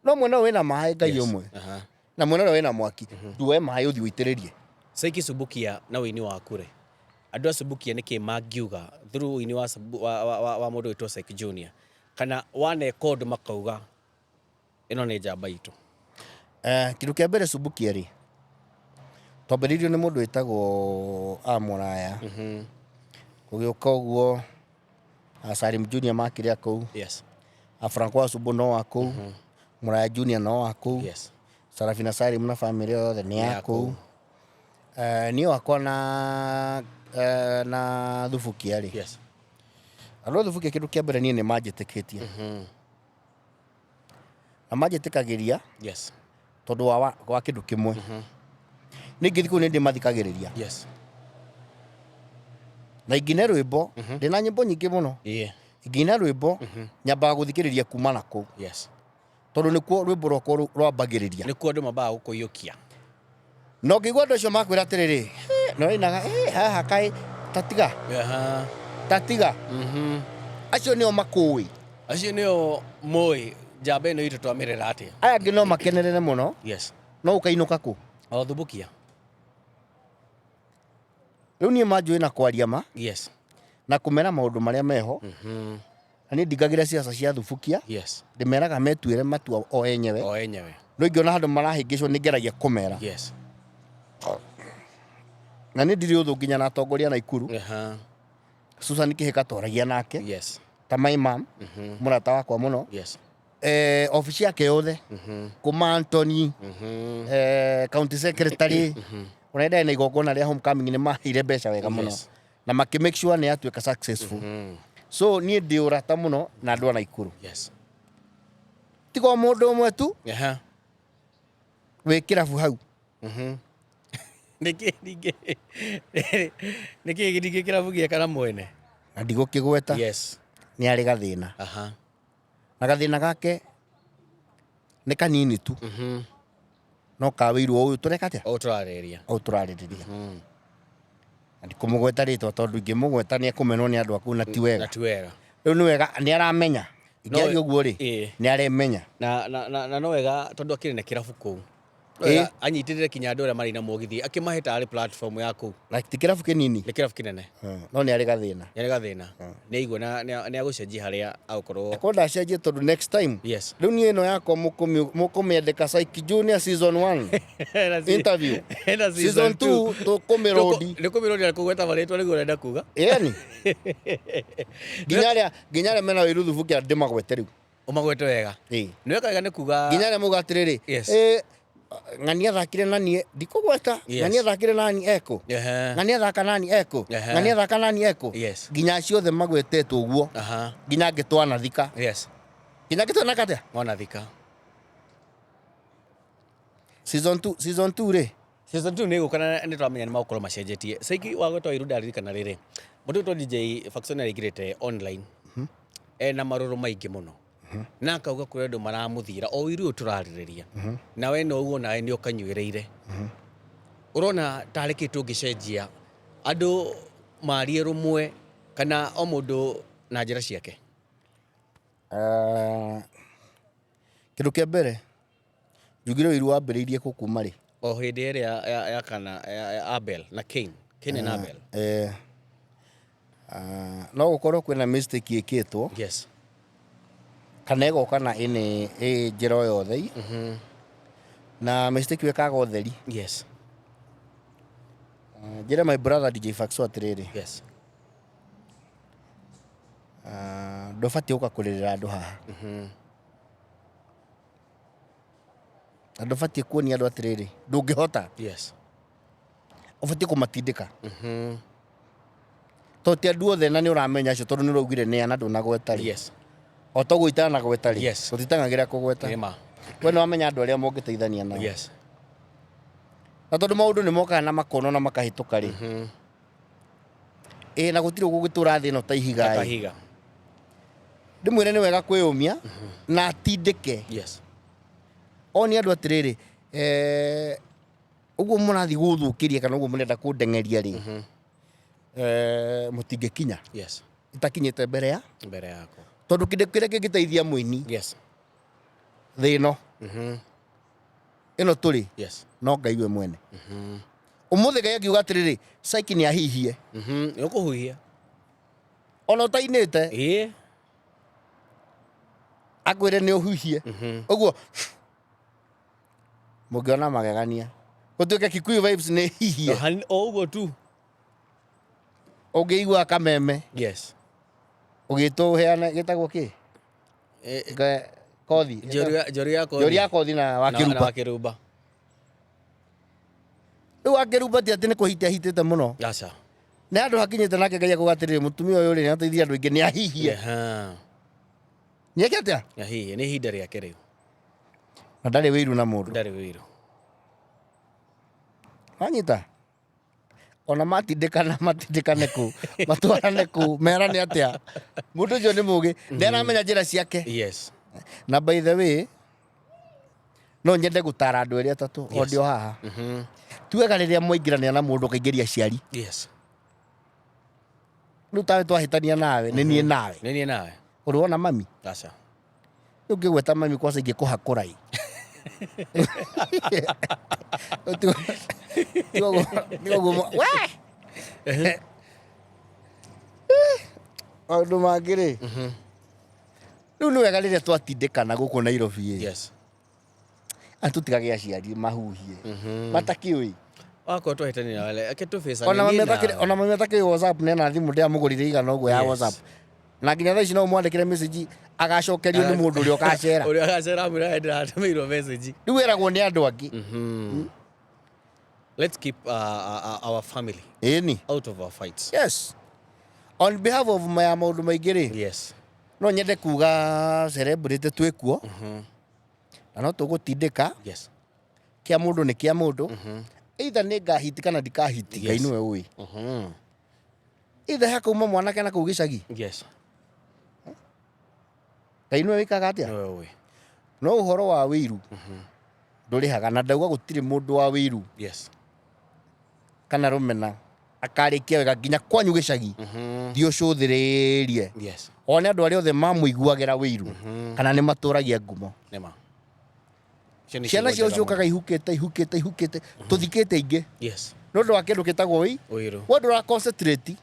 B: no mwena ũyũ wĩna maĩ Ngai
A: Yes.
B: ũmwe
A: Aha.
B: na mwena ũrĩa wĩna mwaki nduoe maĩ ũthiĩ ũitĩrĩrie.
A: Saiki Subukia na ũini waku rĩ, andũ a Subukia nĩkĩ mangiuga through ũini wa, wa, wa, wa, wa mũndũ wĩtwo Saiki Junior kana waneka ũndũ makauga ĩno nĩ njamba itũ?
B: Eh, kĩndũ kĩa mbere Subukia rĩ twambĩrĩirio nĩ mũndũ wĩtagwo Amũraya gũgĩũka ũguo a Salim Junior makĩrĩa kũu.
A: Yes.
B: A Francois Subu no wa kũu. Mũraya Junior no wa kũu.
A: Yes.
B: Sarafina Salim na family yothe nĩ ya
A: ya
B: kũu.
A: kũu.
B: Eh, niĩ wakwa na eh, na Thubukia rĩ
A: Yes.
B: andũ a Thubukia kĩndũ kĩa mbere niĩ nĩ manjĩtĩkĩtie na manjĩtĩkagĩria
A: Yes.
B: tondũ wa, wa, wa kĩndũ kĩmwe nĩ ingĩthiĩ kũu nĩ ndĩmathikagĩrĩria
A: Yes.
B: na ingĩina rwĩmbo ndĩna nyĩmbo nyingĩ mũno
A: Yeah.
B: ingĩina rwĩmbo nyambaga gũthikĩrĩria kuma na kũu
A: Yes.
B: tondũ nĩkuo rwĩmbo rwakwa rwambagĩrĩria
A: Nĩkuo andũ mambaga gũkũiyũkia.
B: na ũngĩigua andũ acio makwĩra atĩrĩrĩ no ĩnaga haha kaĩ tatiga
A: Aha.
B: tatiga acio nĩo makũĩ
A: Acio nĩo moĩ njamba ĩno itũ twamĩrera atĩa.
B: aya angĩ no makenerere mũno
A: Yes.
B: no ũkainũka kũ
A: O Thubukia.
B: rĩu niĩ manjũĩ na kwaria ma
A: Yes.
B: na kũmera maũndũ marĩa meho na niĩ ndingagĩra ciaca cia Thubukia
A: Yes.
B: ndĩmeraga metuĩre matua o enyewe
A: O enyewe.
B: no ingĩona handũ marahĩngĩcwo nĩ ngeragia kũmera
A: Yes.
B: na niĩ ndirĩ ũthũ nginya na atongoria Naikuru
A: Aha.
B: Susan Kĩhĩka twaragia nake
A: Yes.
B: ta my mom mũrata wakwa mũno
A: Yes.
B: eh, obici yake yothe kuma Anthony eh, county secretary ũrĩa ndarĩ na igongona rĩa homecoming nĩ maheire mbeca wega mũno
A: Yes.
B: na makĩ make sure nĩ yatuĩka successful so niĩ ndĩ ũrata mũno na andũ a Naikuru
A: Yes.
B: tiga o mũndũ ũmwe tu
A: Aha.
B: wĩ kĩrabu hau
A: Nĩkĩ ningĩ nĩkĩ ningĩ kĩrabu gĩeka na mwene?
B: Na ndigũkĩgweta.
A: Yes.
B: Nĩ arĩ gathĩna.
A: Aha.
B: Na gathĩna gake nĩ kanini tu no kawĩirwo ũyũ tũreka atĩa
A: O tũrarĩrĩria.
B: ũyũ tũrarĩrĩria na ndikũmũgweta rĩtwa tondũ ingĩmũgweta nĩ ekũmenwo nĩ andũ aku na ti wega.
A: Na ti wega.
B: Rĩu nĩ wega nĩ aramenya ingĩaria ũguo rĩ
A: ĩĩ.
B: nĩ aremenya.
A: Na na na, na no wega tondũ akĩrĩ na kĩrabu kũu. Wega, anyitĩrĩre kinya andũ arĩa marĩ na mũgithi akĩmahe tarĩ platform ya kũu.
B: Na ti kĩrabu kĩnini.
A: Nĩ kĩrabu kĩnene.
B: No nĩ arĩ gathĩna.
A: Nĩ arĩ gathĩna. Nĩ aigua na nĩ agũcenjia harĩa agũkorwo.
B: Akorwo ndacenjie tondũ next time.
A: Yes.
B: Rĩu niĩ ĩno yakwa mũkũmĩandĩka Psych Junior season 1 interview.
A: Na
B: Season 2 tũkũmĩrũndi.
A: Nĩ kũmĩrũndi na kũgweta marĩtwa nĩguo ũrenda kuga.
B: Ĩni. Nginya arĩa mena wĩru thubu kĩa ndĩmagwete rĩu.
A: Ũmagwete wega.
B: Ĩĩ.
A: Nĩ weka wega nĩ kuga.
B: Nginya arĩa mauga atĩrĩrĩ.
A: Yes.
B: Ng'ani athakire na niĩ ndikũgweta.
A: Yes.
B: Ng'ani athakire na niĩ ekũ. Ng'ani athaka na niĩ ekũ. Ng'ani athaka na niĩ ekũ.
A: Yes.
B: Nginya acio othe magwetetwo ũguo. Nginya angĩ twanathika.
A: Yes.
B: Nginya angĩ twanaka atĩa?
A: Mwanathika.
B: Season 2, season 2 rĩ.
A: Season 2 nĩ ĩgũka na nĩ tũramenya nĩ magũkorwo macenjetie. Saiki wa gwetwo Iru ndaririkana rĩrĩ. Mũndũ ũgwĩtwo DJ Faxon nĩ araingĩrĩte online. Ena marũrũ maingĩ mũno. Na akauga kũrĩ andũ maramũthiĩra o ũiru ũyũ tũrarĩrĩria. Na we no ũguo nawe nĩ ũkanyuĩrĩire. Ũrona tarĩ kĩ tũngĩcenjia andũ marie rũmwe kana o mũndũ na njĩra ciake?
B: Kĩndũ kĩa mbere njugire ũiru wambĩrĩirie kũ kuma rĩ?
A: O hĩndĩ ĩrĩa ya kana ya Abel na Cain. Cain and Abel.
B: No gũkorwo kwĩna mistake ĩkĩtwo.
A: Yes.
B: Kana ĩgoka na ĩnĩ ĩ njĩra o yothe. Na mistake ĩyo ĩkaga ũtheri.
A: Yes.
B: Njĩre my brother DJ Faxo atĩrĩrĩ.
A: Yes.
B: Ndũbatiĩ gũka kũrĩrĩra andũ haha. Na ndũbatiĩ kuonia andũ atĩrĩrĩ, ndũngĩhota.
A: Yes.
B: Ũbatiĩ kũmatindĩka. Tondũ ti andũ othe na nĩ ũramenya acio tondũ nĩ ũraugire nĩ ana ndũnagweta rĩ.
A: Yes.
B: O toguo itanagweta rĩ.
A: Yes.
B: Tũtitang'agĩra kũgweta.
A: Nĩ ma.
B: We nĩ wamenya andũ arĩa mũngĩteithania nao.
A: Yes.
B: Na tondũ maũndũ nĩ mokaga na makonwo na makahĩtũka rĩ. Ĩ na gũtirĩ gũgĩtũra thĩ ĩno ta ihiga
A: Ta
B: ĩ.
A: ihiga.
B: Ndĩmwĩre nĩ wega kwĩyũmia na atindĩke.
A: Yes.
B: Oni andũ atĩrĩrĩ, ũguo mũrathiĩ gũthũkĩria kana ũguo mũrenda kũndeng'eria rĩ, mũtingĩkinya.
A: Yes.
B: Itakinyĩte mbere ya?
A: Mbere yakwa.
B: Tondũ kĩndũ kĩrĩa kĩngĩteithia mũini.
A: Yes.
B: Thĩ ĩno. Ĩno tũrĩ.
A: Yes.
B: No Ngai we mwene. Ũmũthĩ Ngai akiuga atĩrĩrĩ, Saiki nĩ ahihie.
A: Nĩ ũkũhuhia.
B: Ona ũtainĩte.
A: Ĩĩ.
B: Akwĩre nĩ ũhuhie. Ũguo mũngĩona magegania. Gũtuĩke Kikuyu vibes nĩ hihie.
A: O ũguo tu.
B: Ũngĩigua kameme.
A: Yes.
B: Ũgĩtwo ũheane gĩtagwo kĩ? Kothi.
A: Njori ya kothi.
B: Njori ya kothi na wa
A: Na
B: Kĩrumba.
A: wa Kĩrumba.
B: Rĩu wa Kĩrumba ti atĩ nĩ kũhitia ahitĩte mũno.
A: Aca.
B: Nĩ handũ hakinyĩte nake Ngai akauga atĩrĩrĩ, mũtumia ũyũ rĩ, nĩ ateithia andũ aingĩ, nĩ ahihie. Nĩ eke atĩa?
A: Nĩ ahihie, nĩ ihinda rĩake rĩu.
B: Na ndarĩ wĩiru na mũndũ.
A: Ndarĩ wĩiru.
B: Wanyita? Ona matindĩkana, matindĩkane kũ, matwarane kũ, merane atĩa. Mũndũ ũcio nĩ mũgĩ, nĩ aramenya njĩra ciake.
A: Yes.
B: Na by the way, no nyende gũtara andũ erĩ atatũ, o
A: Yes.
B: ndĩ o haha. Ti wega rĩrĩa mwaingĩrania na mũndũ ũkaingĩria aciari.
A: Yes.
B: Rĩu tawe twahĩtania nawe, nĩ niĩ nawe.
A: Nĩ niĩ nawe.
B: Ũrĩ wona mami?
A: Aca.
B: Rĩu ngĩgweta mami kwaca ingĩkũhakũra ĩ. We! Maũndũ mangĩ rĩ. Rĩu nĩ wega rĩrĩa twatindĩkana gũkũ Nairobi ĩ.
A: Yes.
B: Andũ tũtigage aciari mahuhie. Matakĩũĩ.
A: Wakorwo twahĩtania nawe, reke tũbĩcane
B: Ona
A: niĩ
B: mami atakĩrĩ,
A: nawe.
B: ona mami atakĩrĩ WhatsApp, nena thimũ ndĩamũgũrire igana ũguo ya
A: Yes.
B: WhatsApp. Na nginya thaa ici no ũmwandĩkĩre message agacokerio nĩ mũndũ ũrĩa ũkacera.
A: Ũrĩa ũgacera amwĩra ndĩratũmĩirwo message.
B: Rĩu eragwo nĩ andũ angĩ.
A: Let's keep our family
B: Ĩni.
A: out of our fights.
B: Yes. On behalf of maya maũndũ maingĩ rĩ.
A: Yes.
B: No nyende kuga celebrity twĩkuo. Na no tũgũtindĩka.
A: Yes.
B: Kĩa mũndũ nĩ kĩa mũndũ. Either nĩ ngahiti kana ndikahiti, Ngai
A: Yes.
B: nĩwe ũĩ. Either hakauma mwanake na kũu gĩcagi.
A: Yes.
B: Ngai nĩwe wĩkaga atĩa?
A: Nĩwe ũĩ.
B: No ũhoro wa wĩiru ndũrĩhaga, na ndauga gũtirĩ mũndũ wa wĩiru.
A: Yes.
B: Kana rũmena akarĩkia wega nginya kwanyu gĩcagi. Thiĩ ũcũthĩrĩrie.
A: Yes.
B: One andũ arĩa othe mamũiguagĩra wĩiru kana nĩ matũragia ngumo.
A: Nĩ ma. Icio nĩ
B: Ciana
A: ciugo
B: ciao
A: njega
B: ciũkaga ihukĩte ihukĩte ihukĩte, tũthikĩte ingĩ nĩ ũndũ wa kĩndũ gĩtagwo wĩ
A: Ũiru.
B: We ndũra concentrate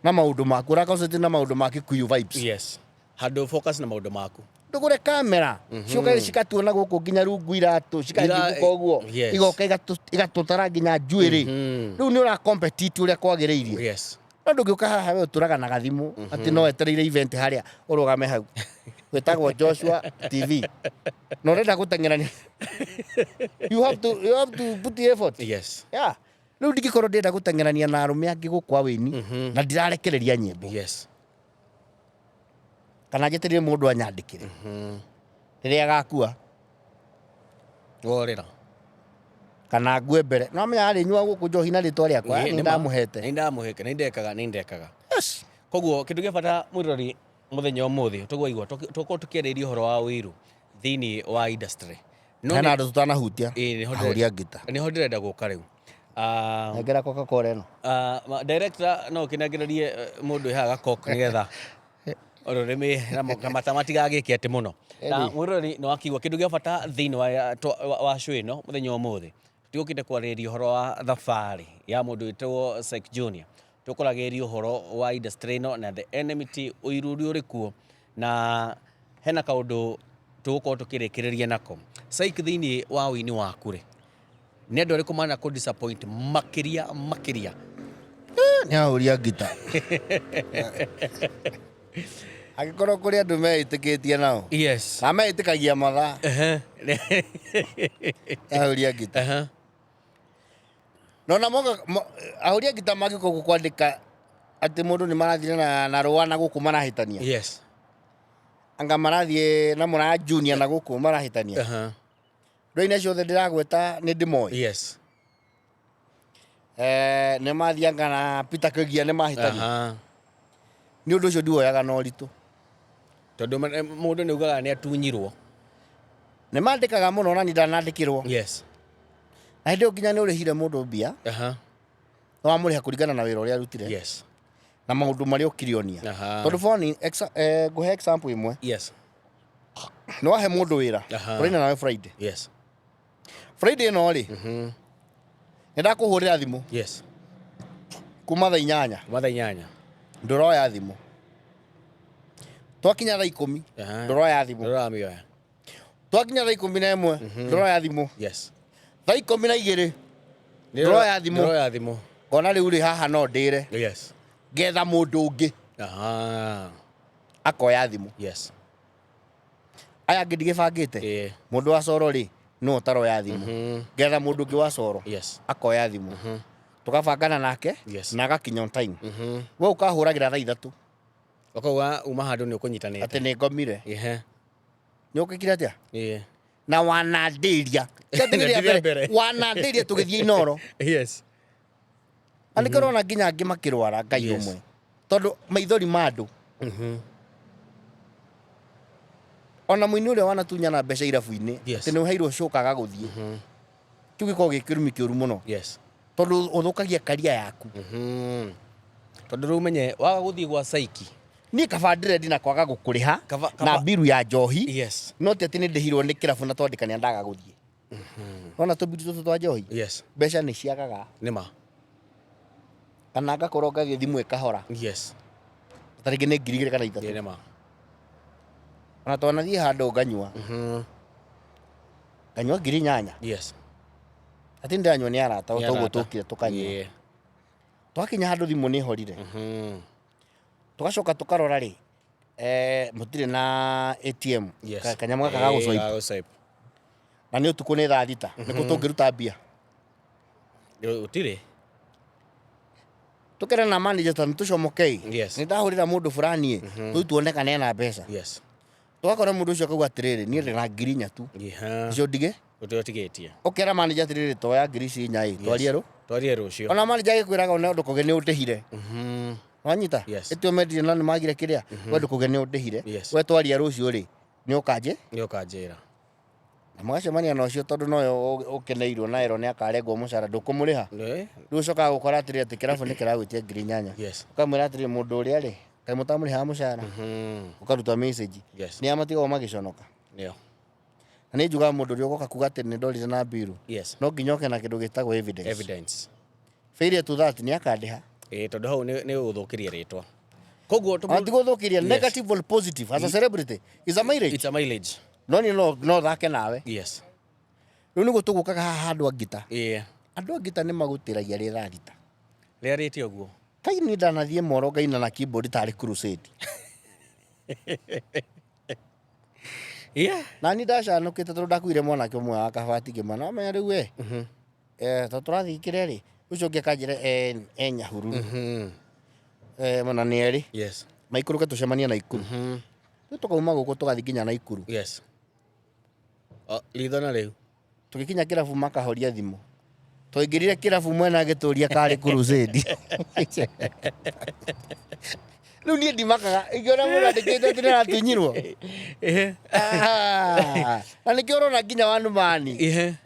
B: na maũndũ maku, ũra concentrate na maũndũ ma Kikuyu vibes.
A: Yes, handũ focus na maũndũ maku.
B: Ndũgũre kamera ciũka cikatuona gũkũ nginya rungu iratũ cikanjiguka ũguo, igoka igatũtara nginya njuĩrĩ. Rĩu nĩ ũra compete ũrĩa kwagĩrĩirie. No ndũngĩũka haha we ũtũraga na gathimũ atĩ no wetereire event harĩa ũrũgame hau wĩtagwo Joshua TV na ũrenda gũteng'erania. You have to put the effort. Yeah. Rĩu ndingĩkorwo ndĩrenda gũteng'erania na arũme angĩ gũkũ awĩni na ndirarekereria nyĩmbo kana njetereire mũndũ anyandĩkĩre rĩrĩa agakua
A: Worĩra.
B: Kana ngue mbere. No menya arĩ nyua gũkũ njohi na rĩtwa rĩakwa nĩ ndamũhete.
A: Nĩ ndamũhete, nĩ ndekaga, nĩ ndekaga. Koguo kĩndũ gĩa bata, mwĩrori, mũthenya ũmũthĩ tũgwaigua tũkorwo tũkĩarĩria ũhoro wa ũiru thĩinĩ wa industry. No
B: Hena andũ tũtanahutia.
A: Ĩĩ, nĩho
B: Ahũri a ngita.
A: Nĩho ndĩrenda gũka rĩu. Ah,
B: Nengera Coca-Cola ĩno.
A: Ah, director, no ũkĩnengererie mũndũ ĩhaga gakok nĩgetha rũrĩmĩ na mata matigagĩke atĩ mũno. Na mwĩroreri, nĩ wakĩigua kĩndũ gĩa bata thĩinĩ wa show ĩno mũthenya wa ũmũthĩ. Tũtigũkĩte kwarĩrĩria ũhoro wa thabarĩ ya mũndũ wĩtagwo Syke Junior. Tũkwaragĩrĩria ũhoro wa industry ĩno na the enmity, ũiru ũrĩa ũrĩ kuo, na hena kaũndũ tũgũkorwo tũkĩrĩkĩrĩria nako. Syke, thĩinĩ wa ũini waku rĩ, nĩ andũ arĩkũ mana kũ disappoint makĩria makĩria?
B: Nĩ ahũri a ngita. Angĩkorwo kũrĩ andũ meĩtĩkĩtie nao na meĩtĩkagia mathaa, ahũri a ngita. No na moka ahũri a ngita mangĩũka gũkũ kwandĩka atĩ mũndũ nĩ marathire na rũa na gũkũ marahĩtania, anga marathiĩ na mũraya junior na gũkũ marahĩtania. Ndũine ciothe ndĩragweta nĩ ndĩmoĩ. Nĩ mathianga na Peter Kĩgia nĩ mahĩtania. Nĩ ũndũ ũcio ndiwoyaga na ũritũ.
A: Tondũ mũndũ nĩ ugaga nĩ atunyirwo.
B: Nĩ mandĩkaga mũno na niĩ ndanandĩkĩrwo. Na hĩndĩ ĩyo nginya nĩ ũrĩhire mũndũ mbia, na wamũrĩha kũringana na wĩra ũrĩa arutire na maũndũ marĩa ũkirionia. Tondũ phone ngũhe example ĩmwe. Nĩ wahe mũndũ wĩra, ũraina nawe Friday. Friday ĩno rĩ, nĩ ndakũhũrĩra thimũ kuma thaa 8.
A: Kuma thaa 8.
B: Ndũroya thimũ. Twakinya thaa 10, ndũroya thimũ.
A: Ndũramĩoya.
B: Twakinya thaa 11, ndũroya thimũ. Thaa 12, ndũroya thimũ.
A: Ndũroya thimũ.
B: Ngona rĩu rĩ haha no ndĩre. Ngetha mũndũ ũngĩ akoya thimũ. Aya angĩ ndigĩbangĩte. Mũndũ wa coro rĩ, nĩwe ũtaroya thimũ. Ngetha mũndũ ũngĩ wa coro akoya thimũ. Tũgabangana nake na agakinya on time. We ũkahũragĩra thaa 3.
A: Ũkauga uma handũ nĩ ũkũnyitanĩte.
B: Atĩ nĩ ngomire. Nĩ ũkĩkire atĩa? Na wanandĩria. Ti atĩ nĩ rĩa mbere. Wanandĩria tũgĩthiĩ Inooro. Na nĩkĩo ũrona nginya angĩ makĩrwara Ngai ũmwe. Tondũ maithori ma andũ. Ona mũini ũrĩa wanatunyana mbeca irabu-inĩ, atĩ nĩ ũheirwo show ũkaga gũthiĩ. Kĩu gĩkoragwo gĩ kĩrumi kĩũru mũno. Tondũ ũthũkagia career yaku.
A: Tondũ rĩu menye waga gũthiĩ gwa Syke.
B: Niĩ kaba ndĩrendi na kwaga gũkũrĩha na mbiru ya njohi. No ti atĩ nĩ ndĩhirwo nĩ kĩrabu na twandĩkania ndaga gũthiĩ. Wona tũmbiru tũtũ twa njohi? Mbeca nĩ ciagaga.
A: Nĩ ma.
B: Kana ngakorwo ngagĩ thimũ ĩkahora. Ta rĩngĩ nĩ ngiri igĩrĩ kana ithatũ.
A: Nĩ ma.
B: Ona twanathiĩ handũ nganyua. Nganyua 8,000. Atĩ ndĩranyua nĩ arata, o toguo tũkire tũkanyua. Twakinya handũ thimũ nĩ ĩhorire. Tũgacoka tũkarora rĩ, mũtirĩ na ATM. Kanyamũ gaka ga gũ-swipe.
A: Ga gũ-swipe.
B: Na nĩ ũtukũ nĩ thaa 6. Nĩkũ tũngĩruta mbia?
A: Gũtirĩ.
B: Tũkere na manager ta nĩtũcomokei. Nĩ ndahũrĩra mũndũ fulani ĩ, tũthiĩ tuone kana ena mbeca. Tũgakora mũndũ ũcio akauga atĩrĩrĩ, niĩ ndĩna 4,000 tu. Icio ndige?
A: Gũtirĩ ũtigĩtie.
B: Ũkera manager atĩrĩrĩ, toya ngiri ici inya ĩ, twarie rũ?
A: Twarie rũciũ.
B: Ona manager agĩkwĩraga ona ndũkoge nĩ ũndĩhire. Wanyita? Ĩtue mendire na nĩ magire kĩrĩa, we ndũkoge nĩ ũndĩhire. We twaria rũciũ rĩ, nĩ ũkanjĩ?
A: Nĩ ũkanjĩra.
B: Na mũgacemania na ũcio tondũ nowe ũkeneirwo na ĩro nĩ akarengwo mũcara ndũkũmũrĩha. Rĩu ũcokaga gũkora atĩrĩrĩ atĩ kĩrabu nĩ kĩragwĩtia 8,000. Ũkamwĩra atĩrĩrĩ mũndũ ũrĩa rĩ, kaĩ mũtamũrĩhaga mũcara? Ũkaruta message. Nĩ a matigagwo magĩconoka.
A: Nĩo.
B: Na nĩ njugaga mũndũ ũrĩa ũgoka kuga atĩ nĩ ndorire na mbiru
A: Yes.
B: no nginya oke na kĩndũ gĩtagwo evidence.
A: Evidence.
B: Failure to that nĩ akandĩha.
A: Ĩĩ, tondũ hau nĩ gũthũkĩria rĩtwa. Koguo
B: Ona ti gũthũkĩria, negative or positive as a celebrity is a mileage.
A: It's a mileage.
B: No niĩ no thake nawe.
A: Yes.
B: Rĩu nĩguo tũgũkaga haha handũ a ngita.
A: Ĩĩ.
B: Andũ a ngita nĩ magũtĩragia rĩ thaa thita.
A: Rĩarĩte ũguo.
B: Kai niĩ ndanathiĩ moro ngaina na keyboard tarĩ crusade.
A: Yeah.
B: Na niĩ ndacanũkĩte tondũ ndakuire mwanake ũmwe wa kabati ngĩmwĩra wamenya rĩu we. Tondũ tũrathiĩ kĩrĩa rĩ, ũcio ũngĩ akanjĩra e Nyahururu. Na nĩ erĩ.
A: Yes.
B: Maikũrũke tũcemanie Naikuru. Rĩu tũkauma gũkũ tũgathiĩ nginya Naikuru.
A: Yes. O, ritho na rĩu.
B: Tũgĩkinya kĩrabu makahoria thimũ. Twaingĩrire kĩrabu mwena agĩtũria karĩ crusade. Rĩu niĩ ndimakaga ingĩona mũndũ andĩkĩte atĩ nĩaratunyirwo. Ah, na nĩkĩo ũrona nginya wanumani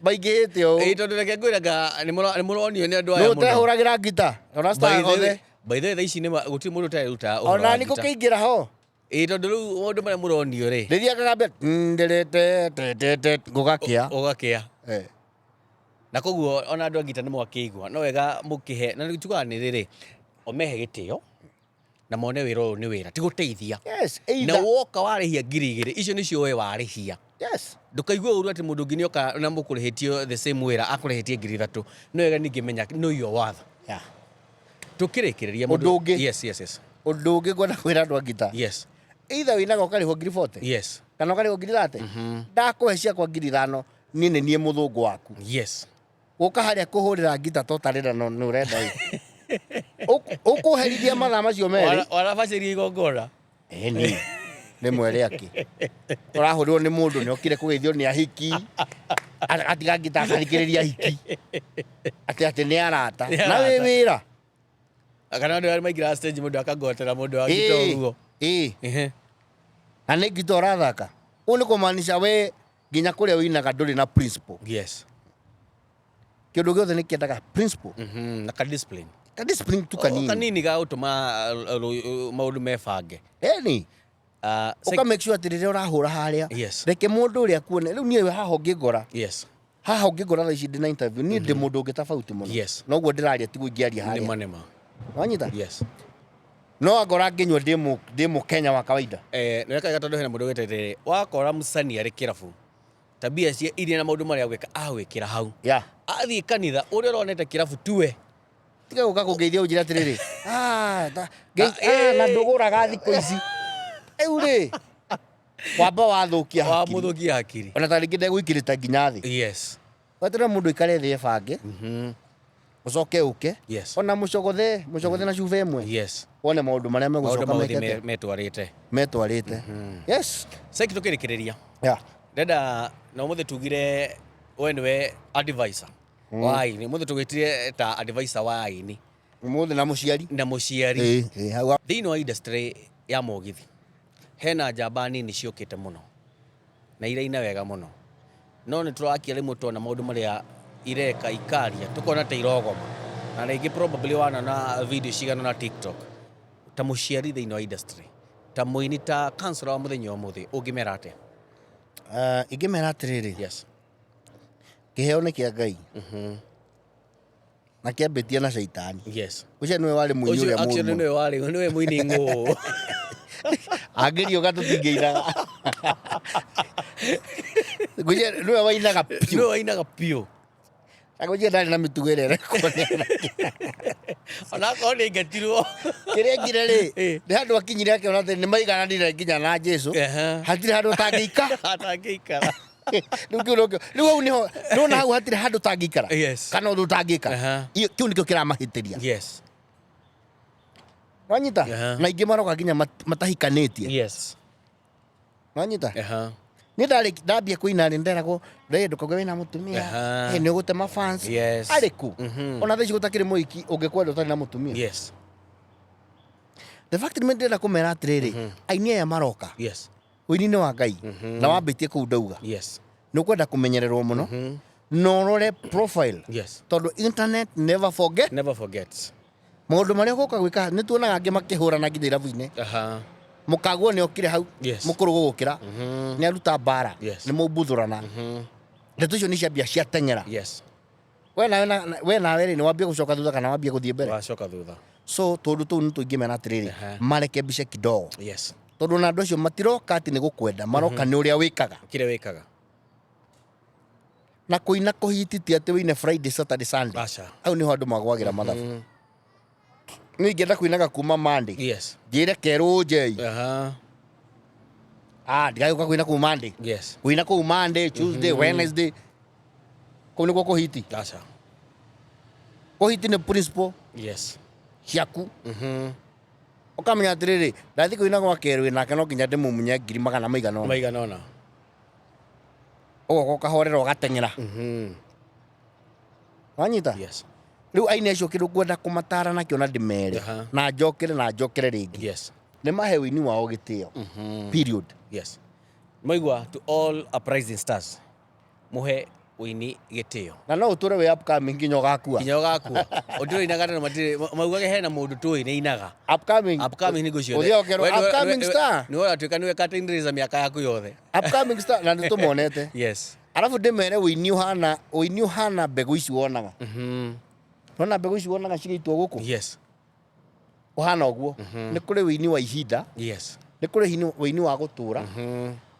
B: maingĩhĩte ũũ.
A: Ĩĩ, tondũ reke ngwĩre nga nĩ mũronio nĩ andũ aya
B: Nũ
A: mũno.
B: ũtehũragĩra ngita ona star
A: By the way-
B: othe.
A: By the way, thaa ici nĩ gũtirĩ mũndũ ũteruta ũhoro
B: Ona
A: wa
B: nĩ
A: ngita.
B: gũkĩingĩra ho.
A: Ĩĩ, tondũ rĩu maũndũ marĩa mũronio rĩ.
B: Rĩrĩa ngambia ndĩrĩte gũgakĩa.
A: Ũgakĩa. Na koguo ona andũ a ngita nĩ mwakĩigua no wega mũkĩhe na njugaga nĩ rĩrĩ o mehe gĩtĩo na mone wĩra ũyũ nĩ wĩra ti gũteithia.
B: Yes,
A: Na
B: either.
A: woka warĩhia 2000 icio nĩcio we warĩhia.
B: Yes.
A: Ndũkaigue ũru atĩ mũndũ ũngĩ nĩoka na mũkũrĩhĩtio the same wĩra akũrĩhĩtie 3000. No wega ningĩ menya know your worth.
B: Yeah.
A: Tũkĩrĩkĩrĩria
B: Ũndũ ũngĩ.
A: Yes.
B: Ũndũ ũngĩ ngwenda kwĩra andũ a ngita.
A: Yes.
B: Either wĩinaga ũkarĩhwo 40,000.
A: Yes.
B: Kana ũkarĩhwo 30,000. Ndakũhe ciakwa 5,000 niĩ nĩ niĩ mũthũngũ waku.
A: Yes.
B: Gũka harĩa kũhũrĩra ngita to tarĩra no nĩ ũrenda ĩ. Ũkũherithia mathaa macio merĩ.
A: Warabacĩria igongona.
B: Ĩni. Nĩ mwere akĩ. Ũrahũrĩrwo nĩ mũndũ nĩ okire kũgeithio nĩ ahiki. Agatiga ngita akathikĩrĩria ahiki. Atĩ atĩ nĩ arata.
A: Nĩ
B: Na wĩ
A: arata.
B: wĩra.
A: Kana andũ arĩa maingĩraga stage mũndũ akangotera mũndũ wa ngita ũguo.
B: Ĩĩ. Na nĩ ngita ũrathaka. Ũũ nĩ kũmaanisha we nginya kũrĩa ũinaga ndũrĩ na principle.
A: Yes.
B: Kĩndũ gĩothe nĩ kĩendaga principle.
A: Na ka discipline.
B: Ka discipline tu kanini.
A: O kanini ga gũtũma maũndũ mebange.
B: Ĩni. Ũka make sure atĩ rĩrĩa ũrahũra harĩa.
A: Yes.
B: Reke mũndũ ũrĩa akuone. Rĩu niĩ haha ũngĩngora.
A: Yes.
B: Haha ũngĩngora thaa ici ndĩ na interview. Niĩ ndĩ mũndũ ũngĩ tofauti mũno.
A: Yes.
B: Noguo ndĩraria tiguo ingĩaria harĩa.
A: Nĩma nĩma.
B: Wanyita?
A: Yes.
B: No angora ngĩnyua ndĩ mũkenya wa kawaida.
A: Nĩ wekaga tondũ hena mũndũ wĩtĩte wakora mũcani arĩ kĩrabu. Tabia cia iria na maũndũ marĩa agwĩka agwĩkĩra hau.
B: Yeah.
A: Athiĩ kanitha ũrĩa ũronete kĩrabu tuwe.
B: Tiga gũka kũngeithia ũnjĩre atĩrĩrĩ. Na ndũgũraga thikũ ici. Rĩu rĩ, wamba wathũkia hakiri.
A: Wamũthũkia hakiri.
B: Ona ta rĩngĩ ndegũikĩrĩte nginya thĩ.
A: Yes.
B: Weterere mũndũ aikare thĩ ebange. Ũcoke ũke.
A: Yes.
B: Ona mũcogothe, mũcogothe na cuba ĩmwe.
A: Yes.
B: Wone maũndũ marĩa megũcoka
A: Maũndũ maũthĩ
B: mekete.
A: metwarĩte.
B: Metwarĩte. Yes.
A: Sasa tũkĩrĩkĩrĩria.
B: Yeah.
A: Ndenda na ũmũthĩ tugire we nĩwe advisor wa aini. Ũmũthĩ tũgĩtire ta advisor wa aini.
B: Ũmũthĩ na mũciari.
A: Na mũciari.
B: Ĩĩ, hau.
A: Thĩinĩ wa industry ya mũgithi hena njamba nini ciũkĩte mũno na iraina wega mũno, no nĩ tũrakia rĩmwe tuona maũndũ marĩa ireka ikaria tũkona ta irogoma, na rĩngĩ probably wanona video cigana na TikTok. Ta mũciari thĩinĩ wa industry, ta mũini, ta counselor wa mũthenya ũmũthĩ, ũngĩmera atĩa?
B: Ingĩmera atĩrĩrĩ.
A: Yes.
B: Kĩheo nĩ kĩa Ngai. Na kĩambĩtie na caitani.
A: Yes.
B: Ũcio nĩwe warĩ mũini
A: Ũcio
B: ũrĩa mũũru
A: actually
B: mũno.
A: nĩwe warĩ, nĩwe mũini ng'ũ.
B: Angĩriũka tũtingĩinaga. Ngwĩciria nĩwe wainaga piũ.
A: Nĩwe wainaga piũ.
B: Na ngwĩciria ndarĩ na mĩtugo ĩrĩa ĩrekwo nĩ anake.
A: Ona akorwo nĩ aingatirwo.
B: Kĩrĩa ekire rĩ, nĩ handũ akinyire akĩona atĩ nĩ maigananire nginya na Jesũ. Hatirĩ handũ atangĩika.
A: Atangĩikara.
B: Rĩu kĩu nokĩo. Rĩu hau nĩho, nĩwona hau hatirĩ handũ ũtangĩikara.
A: Yes.
B: Kana ũndũ ũtangĩka. Kĩu nĩkĩo kĩramahĩtĩria.
A: Yes.
B: Wanyita? Na aingĩ maroka nginya matahikanĩtie.
A: Yes.
B: Wanyita? Niĩ ndambia kũina rĩ, nderagwo, we ndũkauge wĩna mũtumia. Nĩ ũgũtema fans.
A: Yes.
B: Arĩ kũ? Ona thaa ici gũtakĩrĩ mũhiki ũngĩkwenda ũtarĩ na mũtumia.
A: Yes.
B: The fact nĩ ndĩrenda kũmera atĩrĩrĩ, aini aya maroka.
A: Yes.
B: Ũini nĩ wa Ngai. Na wambĩtie kũu ndauga.
A: Yes.
B: Nĩ ũkwenda kũmenyererwo mũno. Na ũrore profile.
A: Yes.
B: Tondũ internet never forget.
A: Never forgets.
B: Maũndũ marĩa ũgũka gwĩka, nĩ tuonaga angĩ makĩhũrana nginya irabu-inĩ. Mũkaguo nĩ okire hau.
A: Yes.
B: Mũkũrũ gũgũkĩra nĩ aruta mbara. Nĩ mũmbuthũrana. Ndeto icio nĩ ciambia ciateng'era. We nawe we nawe rĩ, nĩ wambia gũcoka thutha kana wambia gũthiĩ mbere?
A: Wacoka thutha.
B: So tũndũ tũu nĩ tũingĩmera atĩrĩrĩ, marekebishe kidogo. Tondũ na andũ acio matiroka atĩ nĩ gũkwenda maroka, nĩ ũrĩa wĩkaga.
A: Kĩrĩa wĩkaga.
B: Na kũina kũhiti ti atĩ wĩine Friday, Saturday, Sunday.
A: Aca.
B: Hau nĩho andũ magwagĩra mathabu. Niĩ ingĩenda kũinaga kuma Monday, njĩre kerũ njei. Ah, ndigagĩũka kũina kũu Monday. Kũina kũu Monday, Tuesday, Wednesday, kũu nĩkuo kũhiti.
A: Aca.
B: Kũhiti nĩ principle ciaku. Ũkamenya atĩrĩrĩ, ndathiĩ kũina gwa kerũ nake no nginya ndĩmũmunye ngiri magana maigana ũna.
A: Maigana ũna.
B: Ũgoka ũkahorera ũgateng'era. Wanyita?
A: Yes.
B: Rĩu aini acio kĩndũ ngwenda kũmatara nakĩo na ndĩmere na njokere na njokere rĩngĩ, nĩ mahe ũini wao gĩtĩo, period.
A: Yes, maigua, to all uprising stars, muhe ũini gĩtĩo.
B: Na no ũtũre wĩ upcoming nginya ũgakua.
A: Nginya ũgakua ũndũ ũinaga na matirĩ maugage hena mũndũ tũĩ nĩ inaga.
B: Upcoming.
A: Upcoming hingo ciothe.
B: Ũthiĩ ũkerwo upcoming star.
A: Nĩ ũratuĩka nĩwe curtain raiser mĩaka yaku yothe.
B: Upcoming star, na nĩ tũmonete. Arabu ndĩmere ũini ũhana mbegũ ici wonaga. Wona mbegũ ici wonaga cigĩitwo gũkũ? Ũhana ũguo. Nĩ kũrĩ ũini wa ihinda, nĩ kũrĩ ũini wa gũtũra,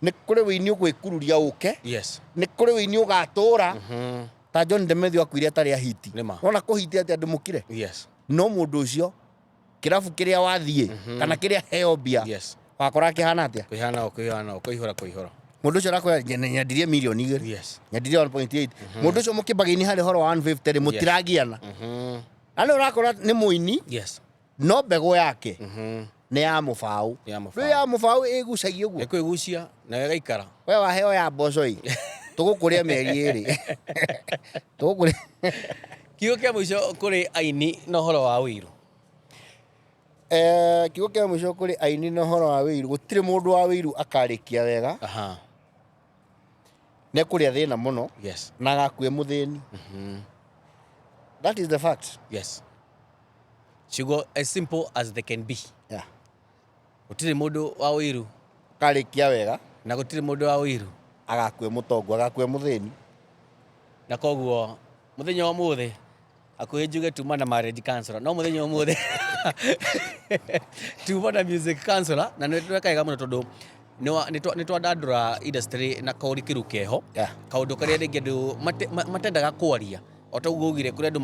B: nĩ kũrĩ ũini ũgwĩkururia ũke, nĩ kũrĩ ũini ũgatũra ta John Demethew akuire atarĩ ahiti.
A: Nĩma.
B: Wona kũhiti atĩ andũ mũkire, no mũndũ ũcio kĩrabu kĩrĩa wathiĩ kana kĩrĩa heo mbia, wakora kĩhana atĩa?
A: Kũihana o kũihana o kũihũra kũihũra.
B: Mũndũ ũcio arakwĩra, "Nyendirie mirioni 2, nyendirie 1.8." Mũndũ ũcio mũkĩmbagĩini harĩ horo wa 150 rĩ, mũtiragiana. Na nĩ ũrakora nĩ mũini, no mbegũ yake nĩ ya mũbaũ.
A: Nĩ ya mũbaũ.
B: Rĩu ya mũbaũ ĩgucagia ũguo.
A: Ĩkwĩgucia na ĩgaikara.
B: We waheo ya mboco ĩ, tũgũkũrĩa mĩeri 2 tũgũkũrĩa.
A: Kiugo kĩa mũico kũrĩ aini na ũhoro wa ũiru?
B: Kiugo kĩa mũico kũrĩ aini na ũhoro wa wĩiru, gũtirĩ mũndũ wa wĩiru akarĩkia wega. Nĩ ekũrĩa thĩna mũno na agakue mũthĩni. That is the fact.
A: Yes, ciugo as simple as they can be. Gũtirĩ mũndũ wa ũiru
B: akarĩkia wega.
A: Na gũtirĩ mũndũ wa ũiru
B: agakue mũtongu, agakue mũthĩni.
A: Na koguo mũthenya wa ũmũthĩ hakuhĩ njuge tuma na marriage counselor, no mũthenya wa ũmũthĩ tuma na music counselor, na nĩ tweka wega mũno tondũ nĩ twandandũra industry na kaũrikĩru keho, kaũndũ karĩa rĩngĩ andũ matendaga kwaria. O ta ũguo augire, kũrĩ andũ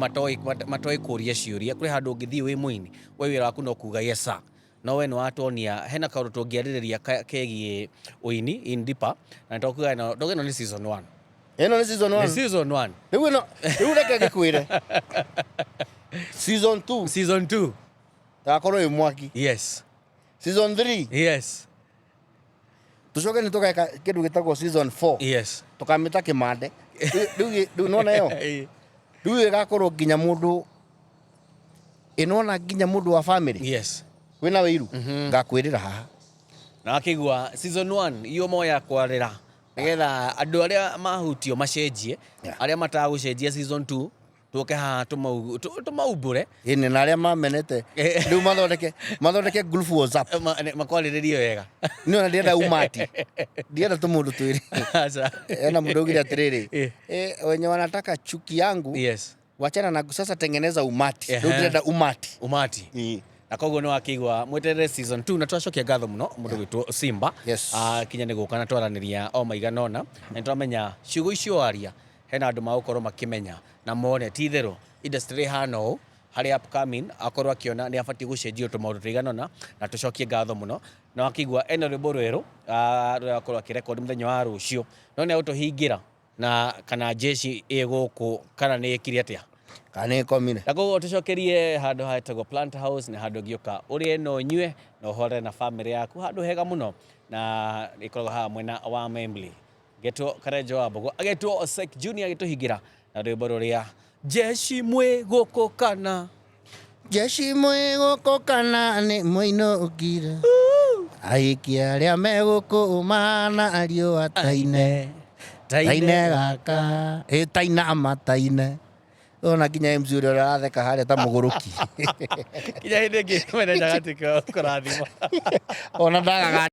A: matoĩ kũria ciũria. Kũrĩ handũ ũngĩthiĩ wĩ mũini, we wĩra waku no kuga yes sir, no we nĩ watuonia hena kaũndũ tũngĩarĩrĩria kegiĩ ũini in deeper, na nĩ twakuga ĩno nĩ season 1.
B: Ĩno nĩ season
A: Nĩ
B: 1.
A: Season 1.
B: Rĩu ĩno, rĩu reke ngĩkwĩre, season 2
A: Season 2
B: ĩgakorwo ĩ mwaki. Season 3, tũcoke nĩ tũgeka kĩndũ gĩtagwo season 4. Tũkamĩta kĩmande. Rĩu nona ĩyo, rĩu ĩgakorwo nginya mũndũ ĩnona, nginya mũndũ wa family wĩna wĩiru ngakwĩrĩra haha.
A: Na wakĩigua season 1 iyo moya kwarĩra nĩgetha andũ arĩa mahutio macenjie, arĩa matagũcenjia, season 2 tũke haha tũmaumbũre.
B: Ĩnĩ na arĩa mamenete rĩu mathondeke group WhatsApp.
A: Makwarĩrĩrie wega.
B: Nĩ ona ndĩrenda umati, ndĩrenda tũmũndũ twĩrĩ.
A: Aca.
B: Ena mũndũ augire atĩrĩrĩ, "Wenye wanataka chuki yangu, wachana na sasa, tengeneza umati." Rĩu ndĩrenda umati.
A: Umati. Na koguo nĩ wakĩigua, mweterere season 2, na twacokia ngatho mũno mũndũ gwĩtwo Simba. Kinya nĩ gũka na twaranĩria o maigana ũna, na nĩ twamenya ciugo icio waria hena andũ magũkorwo makĩmenya na mone ti itherũ industry ĩhana ũũ, harĩ upcoming akorwo akĩona nĩ abatiĩ gũcenjio tũmaũndũ tũigana ũna. Na tũcokie ngatho mũno, na wakĩigua ena rwĩmbo rwerũ, rũrĩa akorwo akĩrekondi mũthenya wa rũciũ, no nĩ agũtũhingĩra na kana jeshi ĩ gũkũ kana nĩ ĩkire atĩa.
B: Kana nĩ ĩkomire.
A: Na koguo tũcokerie handũ hetagwo Plant House, nĩ handũ ũngĩũka ũrĩe na ũnyue na ũhorere na family yaku, handũ hega mũno, na ĩkoragwo haha mwena wa Membley. Getwo Karenjo wa Mbogo, agetwo Osek Junior, agĩtũhingĩra na rwĩmbo rũrĩa jeshi mwĩ gũkũ kana
B: Jeshi mwĩ gũkũ kana nĩ mũinũkire, ahiki arĩa me gũkũ mana ariũ ataine taine gaka ĩ taina mataine. Ona nginya MC ũrĩa ũratheka harĩa ta mũgũrũki.
A: Kinya hĩndĩ ĩngĩ, mwene njagatuĩka kũrathima.
B: Ona ndagaga.